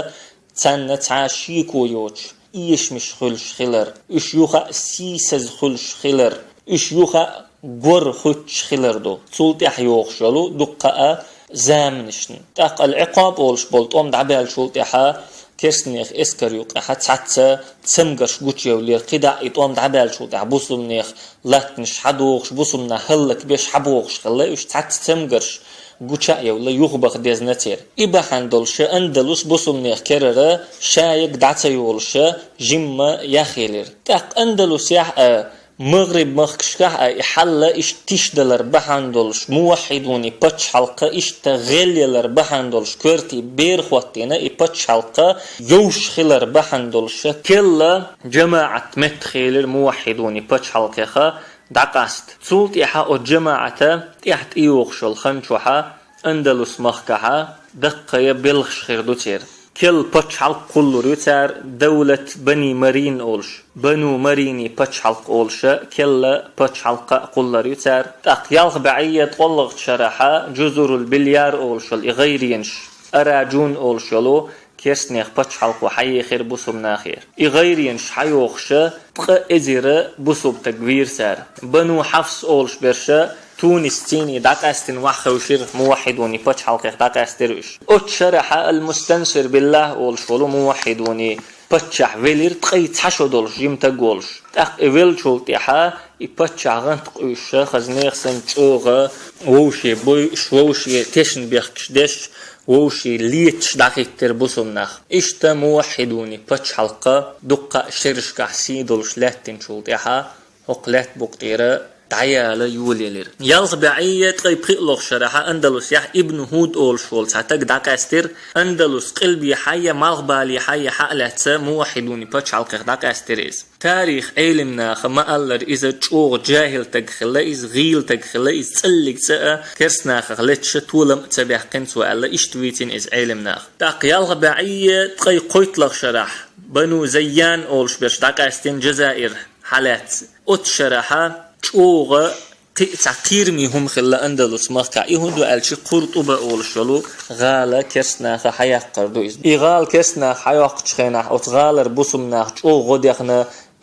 царна цхьа а шеко йоцуш, эшамаш хуьлуш хилар, уьш юха а сийсаза хуьлуш хилар, уьш юха а гор хӀуьттуш хилар ду, цул тӀаьхьа йогӀуш йолу дуккха а заманашна. ТӀаккха Ал-Ӏикъаб олуш болу тӀом дӀабаьллачул тӀаьхьа керстанех эскар юккъехьа цхьацца цамгарш гучуевллера, кхидӀа а и тӀом дӀабаьллачул тӀаьхьа бусалбанех латтанаш хьадогӀуш, бусалба нах хӀаллакбеш хьабогӀуш хилла, уьш цхьацца цамгарш гуча а евлла, юхабаха дезна церан. И бахьана долуша Андалус бусалбанех керара шайиг дӀа ца йолуша жимма яхъелира. ТӀаккха Андалусехь а, МагӀриб-махкашкахь а и хьал иштта тишдалар бахьана долуш, муваххьидунийн пачхьалкх иштта гӀелъялар бахьана долуш, коьртий бер хӀоттийна и пачхьалкх йовш хилар бахьана долуша, керла жамаӀат меттахъелира муваххьидунийн пачхьалкхеха дӀакъаста. Цул тӀаьхьа оцу жамаӀата тӀаьхьа тӀейогӀуш йолу хан чохьа Андалус-махкахьа даккхая белхаш хир ду церан. Керла пачхьалкх кхуллур ю цара, давлат Бани Марин олуш, Бану Маринийн пачхьалкх олуша, керла пачхьалкх а кхуллур ю цара. ТӀаккха ялх бӀе ткъолгӀачу шарахьа Жузурул-Бильяр олуш йолу и гӀайренаш, Араджун олуш йолу керстанех пачхьалкхо хьаехира бусулба нахера. И гӀайренаш хьайохуша, ткъа эзира бусулба таг вийра цара. Бану Хьафс олуш берша Тунис цӀийне дӀакъаьстина вахьа хевшира, муваххьидуни пачхьалкхех дӀакъаьстира уьш. Оцу шарахьа Ал-Мустансир Биллахь олуш волу муваххьидуни паччахь велира ткъе цхьа шо долуш, жима таг волуш. ТӀаккха и веллачул тӀаьхьа и паччахь гӀант къуьйсуша, хазанех санна чӀогӀа вовше бойуш, вовше тешнабехкаш деш, вовше леташ дӀахӀиттира бусулба нах. Иштта муваххьидуни пачхьалкх дуккха а шерашкахь сий долуш лаьттинчул тӀаьхьа хӀокху лаьтта букъ тӀера дӀаяла йолаелира. Ялх бӀе ткъе пхиъ лоху шарахьа Андалусехь Ибн Худ олуш волу цхьа таг дӀакъаьстира. Андалус къилбехьа я малхбалехьа я хьа а лаьцна муваххьидуни пачхьалкхех дӀакъаьстира иза. Тарих Ӏелимнаха ма-аллара, иза чӀогӀа жахӀил таг хилла, иза гӀийла таг хилла, иза цӀаллиг цӀа а керстанахах леташ толам а ца баьккхина цо аьлла, иштта вийцина иза Ӏелимнаха. ТӀаккха ялх бӀе ткъе кхойтталгӀа шарахь Бану Зайян олуш берш дӀакъаьстина Джазаир хьалаьцна. Оцу шарахьа чӀогӀа кхин а цхьа кхераме хӀума хилла Андалус махкахь. И хӀун ду аьлча, Къуртуба олуш йолу гӀала керстанаха хьаяккхар ду иза. И гӀала керстанаха хьайоккхучу хенахь оцу гӀалара бусулба наха чӀогӀа гӀо дехна,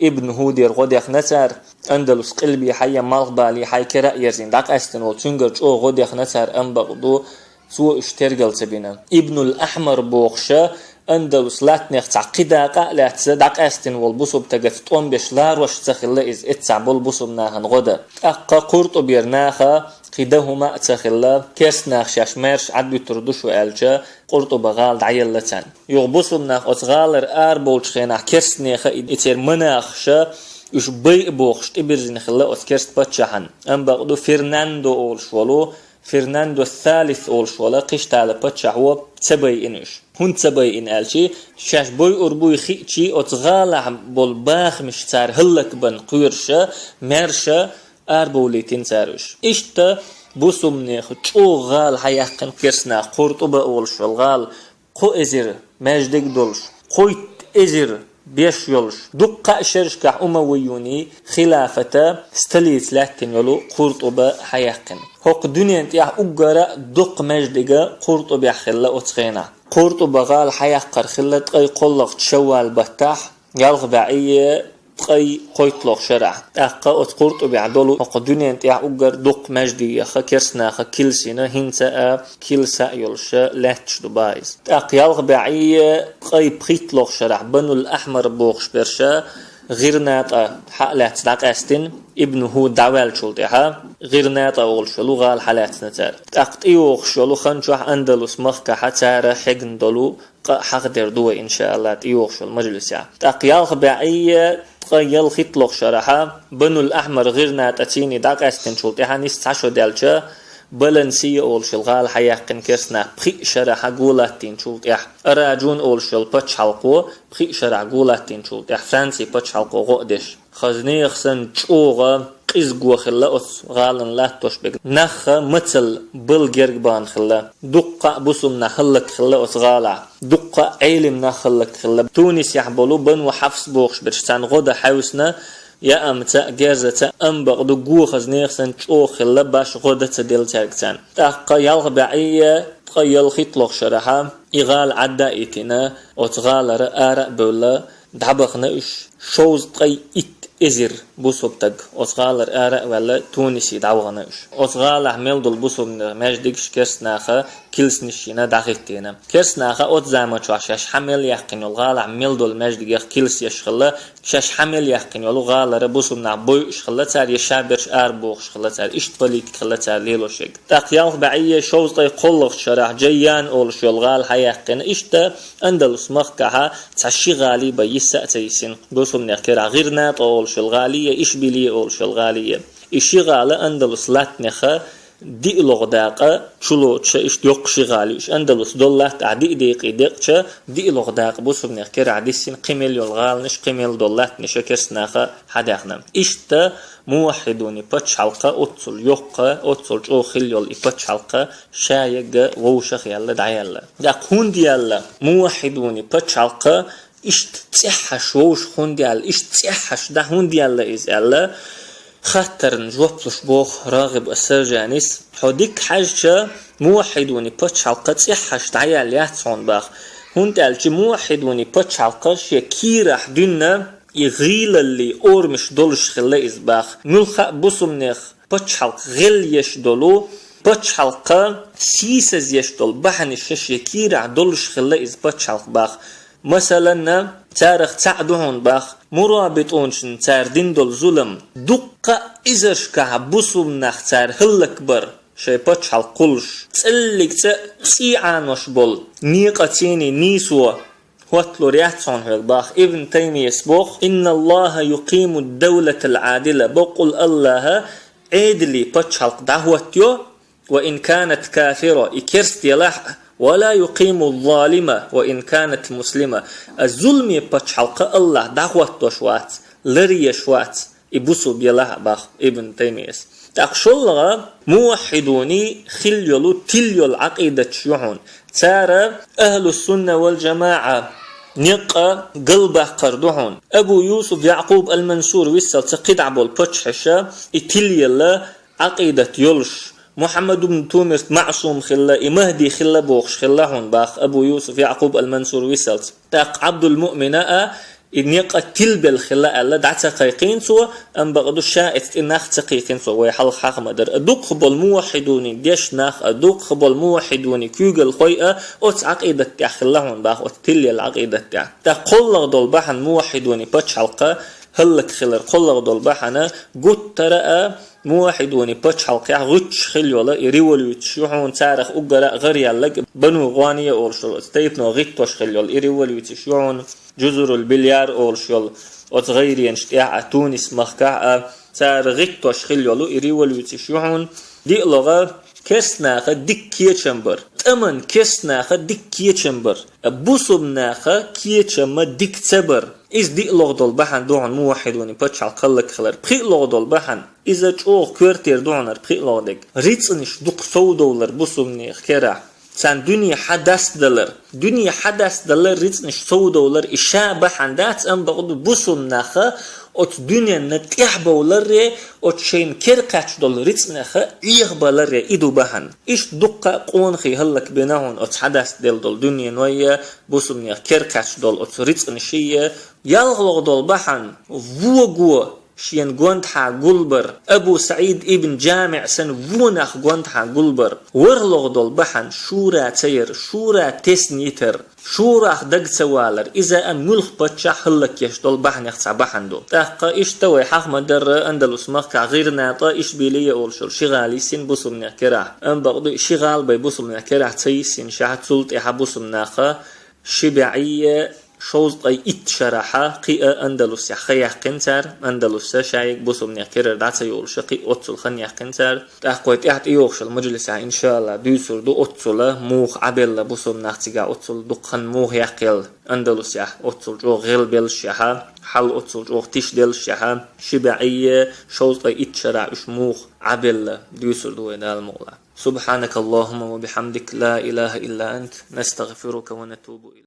Ибн Худера гӀо дехна цара, Андалус къилбехьа я малхбалехьа кера а ерзийна дӀакъаьстина волу, цуьнгара чӀогӀа гӀо дехна цара, амма бакъ ду, цо уьш тергал ца бина. Ибнул Ахьмар бохуша Андалус латтанех цхьа кхидакъа а лаьцна дӀакъаьстина волу бусулба тагаца тӀом беш ларош ца хилла иза, эццахь болу бусулба нахана гӀо дан. ТӀаккха Къуртубера наха кхин дан хӀума а ца хилла, керстанаха шаьш маьрша Ӏадвуьтур ду шу аьлча, Къуртуба гӀала дӀаелла царна. Юха бусулба нах оцу гӀалара араболчу хенахь керстанеха и, и церан манахаша уьш байа бохуш тӀебирзина хилла оцу керста паччахьан. Амма бакъ ду, Фернандо олуш волу Фернандо Салис олуш волу кхиштала паччахьо ца байина уьш. ХӀунда ца байина аьлчи, шаьш бойур буй хиъчи, оцу гӀалахь болу бахамаш цара хӀаллакбан кхоьруша, маьрша арабовлийтина цара уьш. Иштта бусулбанеха чӀогӀа гӀала хьаяьккхина керстанаха, Къуртуба олуш волу гӀала, кхо эзар маьждиг долуш, кхойтта эзар беш йолуш, дуккха а шерашкахь Умавиюний хилафата столица лаьттина йолу Къуртуба хьаяьккхина. ХӀокху дуьнен тӀехь уггара а доккха маьждига Къуртубехь хилла оцу хенахь. Къуртуба гӀала хьаяккхар хилла ткъе кхоалгӀачу шаввал баттахь, ялх бӀе ткъе кхойтталгӀа шарахь. ТӀаккха оцу Къуртубехь долу хӀокху дуьнен тӀехь уггар дуккха маьждигеха керстанаха килсина, хӀинца а килса а йолуша лаьтташ ду баха иза. ТӀаккха ялх бӀе ткъе пхийтталгӀа шарахь Банул Ахьмар бохуш берша ГӀирнатӀа хьа а лаьцна дӀакъаьстина, Ибн Худ дӀаваьллачул тӀаьхьа ГӀирнатӀа олуш йолу гӀала хьалаьцна цара. ТӀаккха тӀейогӀуш йолу хан чохь Андалус махкахьа цара хьегна долу къа хьахдер ду вай, иншаалла, тӀейогӀуш йолу мажлисехь. ТӀаккха ялх бӀе ткъе ялхитталгӀа шарахьа Банул Ахьмар ГӀирнатӀа цийний дӀакъаьстинчул тӀаьхьа нис цхьа шо даьлча, Балансия олуш йолу гӀала хьаяьккхина керстанаха пхиъ шарахьа гулаттийначул тӀаьхьа. Араджун олуш йолу пачхьалкхо пхиъ шарахь гулаттийначул тӀаьхьа Францин пачхьалкхо гӀо а деш. Хаза нехан санна чӀогӀа къизго хилла оцу гӀалана латтош берг. Нахха мацалла бала герга бахна хилла. Дуккха а бусулба нах хӀаллакьхилла оцу гӀалахь. Дуккха а Ӏелим нах хӀаллакьхилла. Тунисехь болу Бану Хьафс бохуш берш царна гӀо дан хьаьвсина, яамца а, герзаца а, амма бакъду, го хаза нехан санна чӀогӀа хилла, баш гӀо дан ца делла цаьрга царна. ТӀаккха ялх бӀе ткъе ялхитталгӀа шарахьа и гӀала Ӏадда а йитина, оцу гӀалара ара а бевлла, дӀабахана уьш. Шовзткъе итт эзар бусулба таг оцу гӀалара ара а ваьлла, Тунисе дӀавахана уьш. Оцу гӀалахь мел долу бусулба маьждигаш керстанаха килсанаш йина дӀахӀиттийна. Керстанаха оцу заман чохь шаьш хьа мел яьккхина йолу гӀалахь мел долу маьждигех килсаш еш хилла, шаьш хьа мел яьккхина йолу гӀалара бусулба нах бойуш хилла цара, я ша берш арабохуш хилла цара, иштта политика хилла цара лелош ерг. ТӀаккха ялх бӀе шовзткъе кхоалгӀачу шарахь Джайян олуш йолу гӀала хьаяьккхина, иштта Андалус махкахьа цхьа ши гӀала бен йисса а ца йисина, бусулбанех керахь ГӀирнатӀа олуш йолу гӀала я, Ишбилия олуш йолу гӀала я. И ши гӀала Андалус латтанеха диълагӀа дакъа чулоцуша иштта йоккха ши гӀала ю. Уьш Андалус долу латта ахь диъ декъе декъча, диълагӀа дакъа бусулбанех керахь диссина кхин мел йолу гӀаланаш, кхин мел долу латтанаш а керстанаха хьадаьхна. Иштта муваххьидуни пачхьалкха оццул йоккха, оццул чӀогӀа хилла йолу и пачхьалкха ша егга вовшах яьлла дӀаяьлла. ТӀаккха хӀунда яьлла муваххьидуни пачхьалкха иштта цӀеххьаш вовшах хӀунда яьлла, иштта цӀеххьаш дӀа хӀунда яьлла иза аьлла, Хаттарна жоп луш боху РагӀиб ас-Саржанис: «Хьо дика хьаьжча, муваххьидуни пачхьалкх цӀеххьана дӀаяьлла яц хьуна бах. ХӀунда аьлча муваххьидуни пачхьалкх шен кийрахь дуьйна и гӀийлаллий орамаш долуш хилла иза бах. Муьлхха а бусумнех пачхьалкх гӀелъеш долу, пачхьалкх сийсазъеш долу бахьанаш шен кийрахь долуш хилла иза пачхьалкх бах. Масаланна, царах цхьаъ ду хьуна бах, мурабитӀунашна цара дина долу зулам. Дуккха а изаршкахь бусумнах цара хӀаллакбар, шайн пачхьалкх кхуллуш. ЦӀеллиг цӀа цӀий Ӏанош болу некъаца нийсо хӀотталур яц хьуна хьоьга бах». Ибн Таймияс боху: «Инна Аллаха юкъиму ад-давлатал Ӏадила», бакъул Аллаха Ӏедале пачхьалкх дӀахӀоттайо, «ва ин канат кафира», и керста елахь а, «ва ла юкъиму залима ва ин канат муслима», а зуламе пачхьалкх Аллах дӀахӀоттош вац, ларъеш вац, и бусулба елахь а бах Ибн Таймияс. ТӀаккха шоллагӀа, муваххьидуни хилла йолу, тилла йолу Ӏакъидаташ ю хьуна. Цара ахӀлу сунна вал жамаӀа некъа галбаккхар ду хьуна. Абу Юсуф Якъуб ал-Мансур виссалца кхидӀа болу паччахьаша и тилла елла Ӏакъидат йолуш, Мухьаммад ибн Тумирт маъсум хилла, и Махди хилла бохуш хилла хьуна бах Абу Юсуф Якъуб ал-Мансур виссалца. ТӀаккха Ӏабдул-Муъмина а и некъа тилбелла хилла аьлла, дӀа ца кхайкхийна цо, амма бакъду ша эцна тӀе нах ца кхайкхийна цо, вай хьалха хьаха ма-дарра. А дукхах болу муваххьидуни дешна нах а, дукхах болу муваххьидуни куьйгалхой а оцу Ӏакъидат тӀехь хилла хьуна бах, оцу тилла елла Ӏакъидат тӀехь. ТӀаккха кхоллагӀа долу бахьана муваххьидуни пачхьалкх хӀаллакьхилар, кхоллагӀа долу бахьана гуттара а муваххьидуни пачхьалкхехь гӀуьттуш хилла йолу и революцеш ю хьуна, царах уггар а гӀаръяьлларг Бану ГӀания олуш йолу оцу тайпано гӀиттош хилла йолу и революцеш ю хьуна, Джузурул Бильяр олуш йолу оцу гӀайренаш тӀехь а, Тунис махкахь а, цара гӀиттош хилла йолу и революцеш ю хьуна. ДиълагӀа, керстанаха дика кечам бар, тӀаман керстанаха дика кечам бар, бусумнаха кечам дика ца бар. Иза диълагӀа долу бахьана ду хьуна муваххьидуни пачхьалкх хӀаллакьхилар. ПхиълагӀа долу бахьана, иза чӀогӀа коьртера ду хьуна хӀара пхиълагӀа дерг, рицкъанаш дукха сов довлар бусумнех керахь. Царна дуьне хьадастадалар. Дуьне хьадастадалар, рицкъанаш сов довлар, и ша бахьана дац, амма бакъду бусумнаха оцу дуьненна тӀехбовларе, оцу шайна кер кхаьчна долу рицкъанеха Ӏехабаларе, и ду бахьана. Иштта дуккха а къонахий хӀаллакбина хьуна оцу хьадастаделла долу дуьненой а, бусумнех кер кхаьчна долу оцу рицкъанаший а. ЯлхлагӀа долу бахьана, вон го шена гонаха гулбар, Абу СаӀид ибн ЖамиӀ санна вон нах гонаха гулбар. ВорхӀлагӀа долу бахьана шура ца яр, шура тесна йитар, шурах даг ца валар, иза а муьлхха паччахь хӀаллакъеш долу бахьанех цхьа бахьана ду. ТӀаккха иштта вай хьаха ма-дарра Андалус махкахь ГӀирнатӀа, Ишбилия олуш йолу ши гӀала йиссина бусумнех керахь. Амма бакъду и ши гӀала бай бусумнех керахь ца йиссинчехь, цул тӀаьхьа бусумнаха ши бӀе шовзткъе итт шарахь кхин а Андалусехь хан яьккхина цара, Андалуса шайга бусумнех керара дӀа ца йолуш кхин а оццул хан яьккхина цара. ТӀаккха вай тӀаьхьа тӀейогӀуш йолу мажлисехь, иншаАллахӀ, дуьйцур ду оццула муха Ӏабелла бусумнах цигахь, оццул дукха хан муха яьккхелла Андалусехь, оццул чӀогӀа гӀелбеллашехь, хьал оццул чӀогӀа тишделлашехь, ши бӀе шовзткъе итт шарахь уьш муха Ӏабелла дуьйцур ду вай, Дала мукъалахь. سبحانك اللهم وبحمدك، لا إله إلا أنت، نستغفرك ونتوب إليك.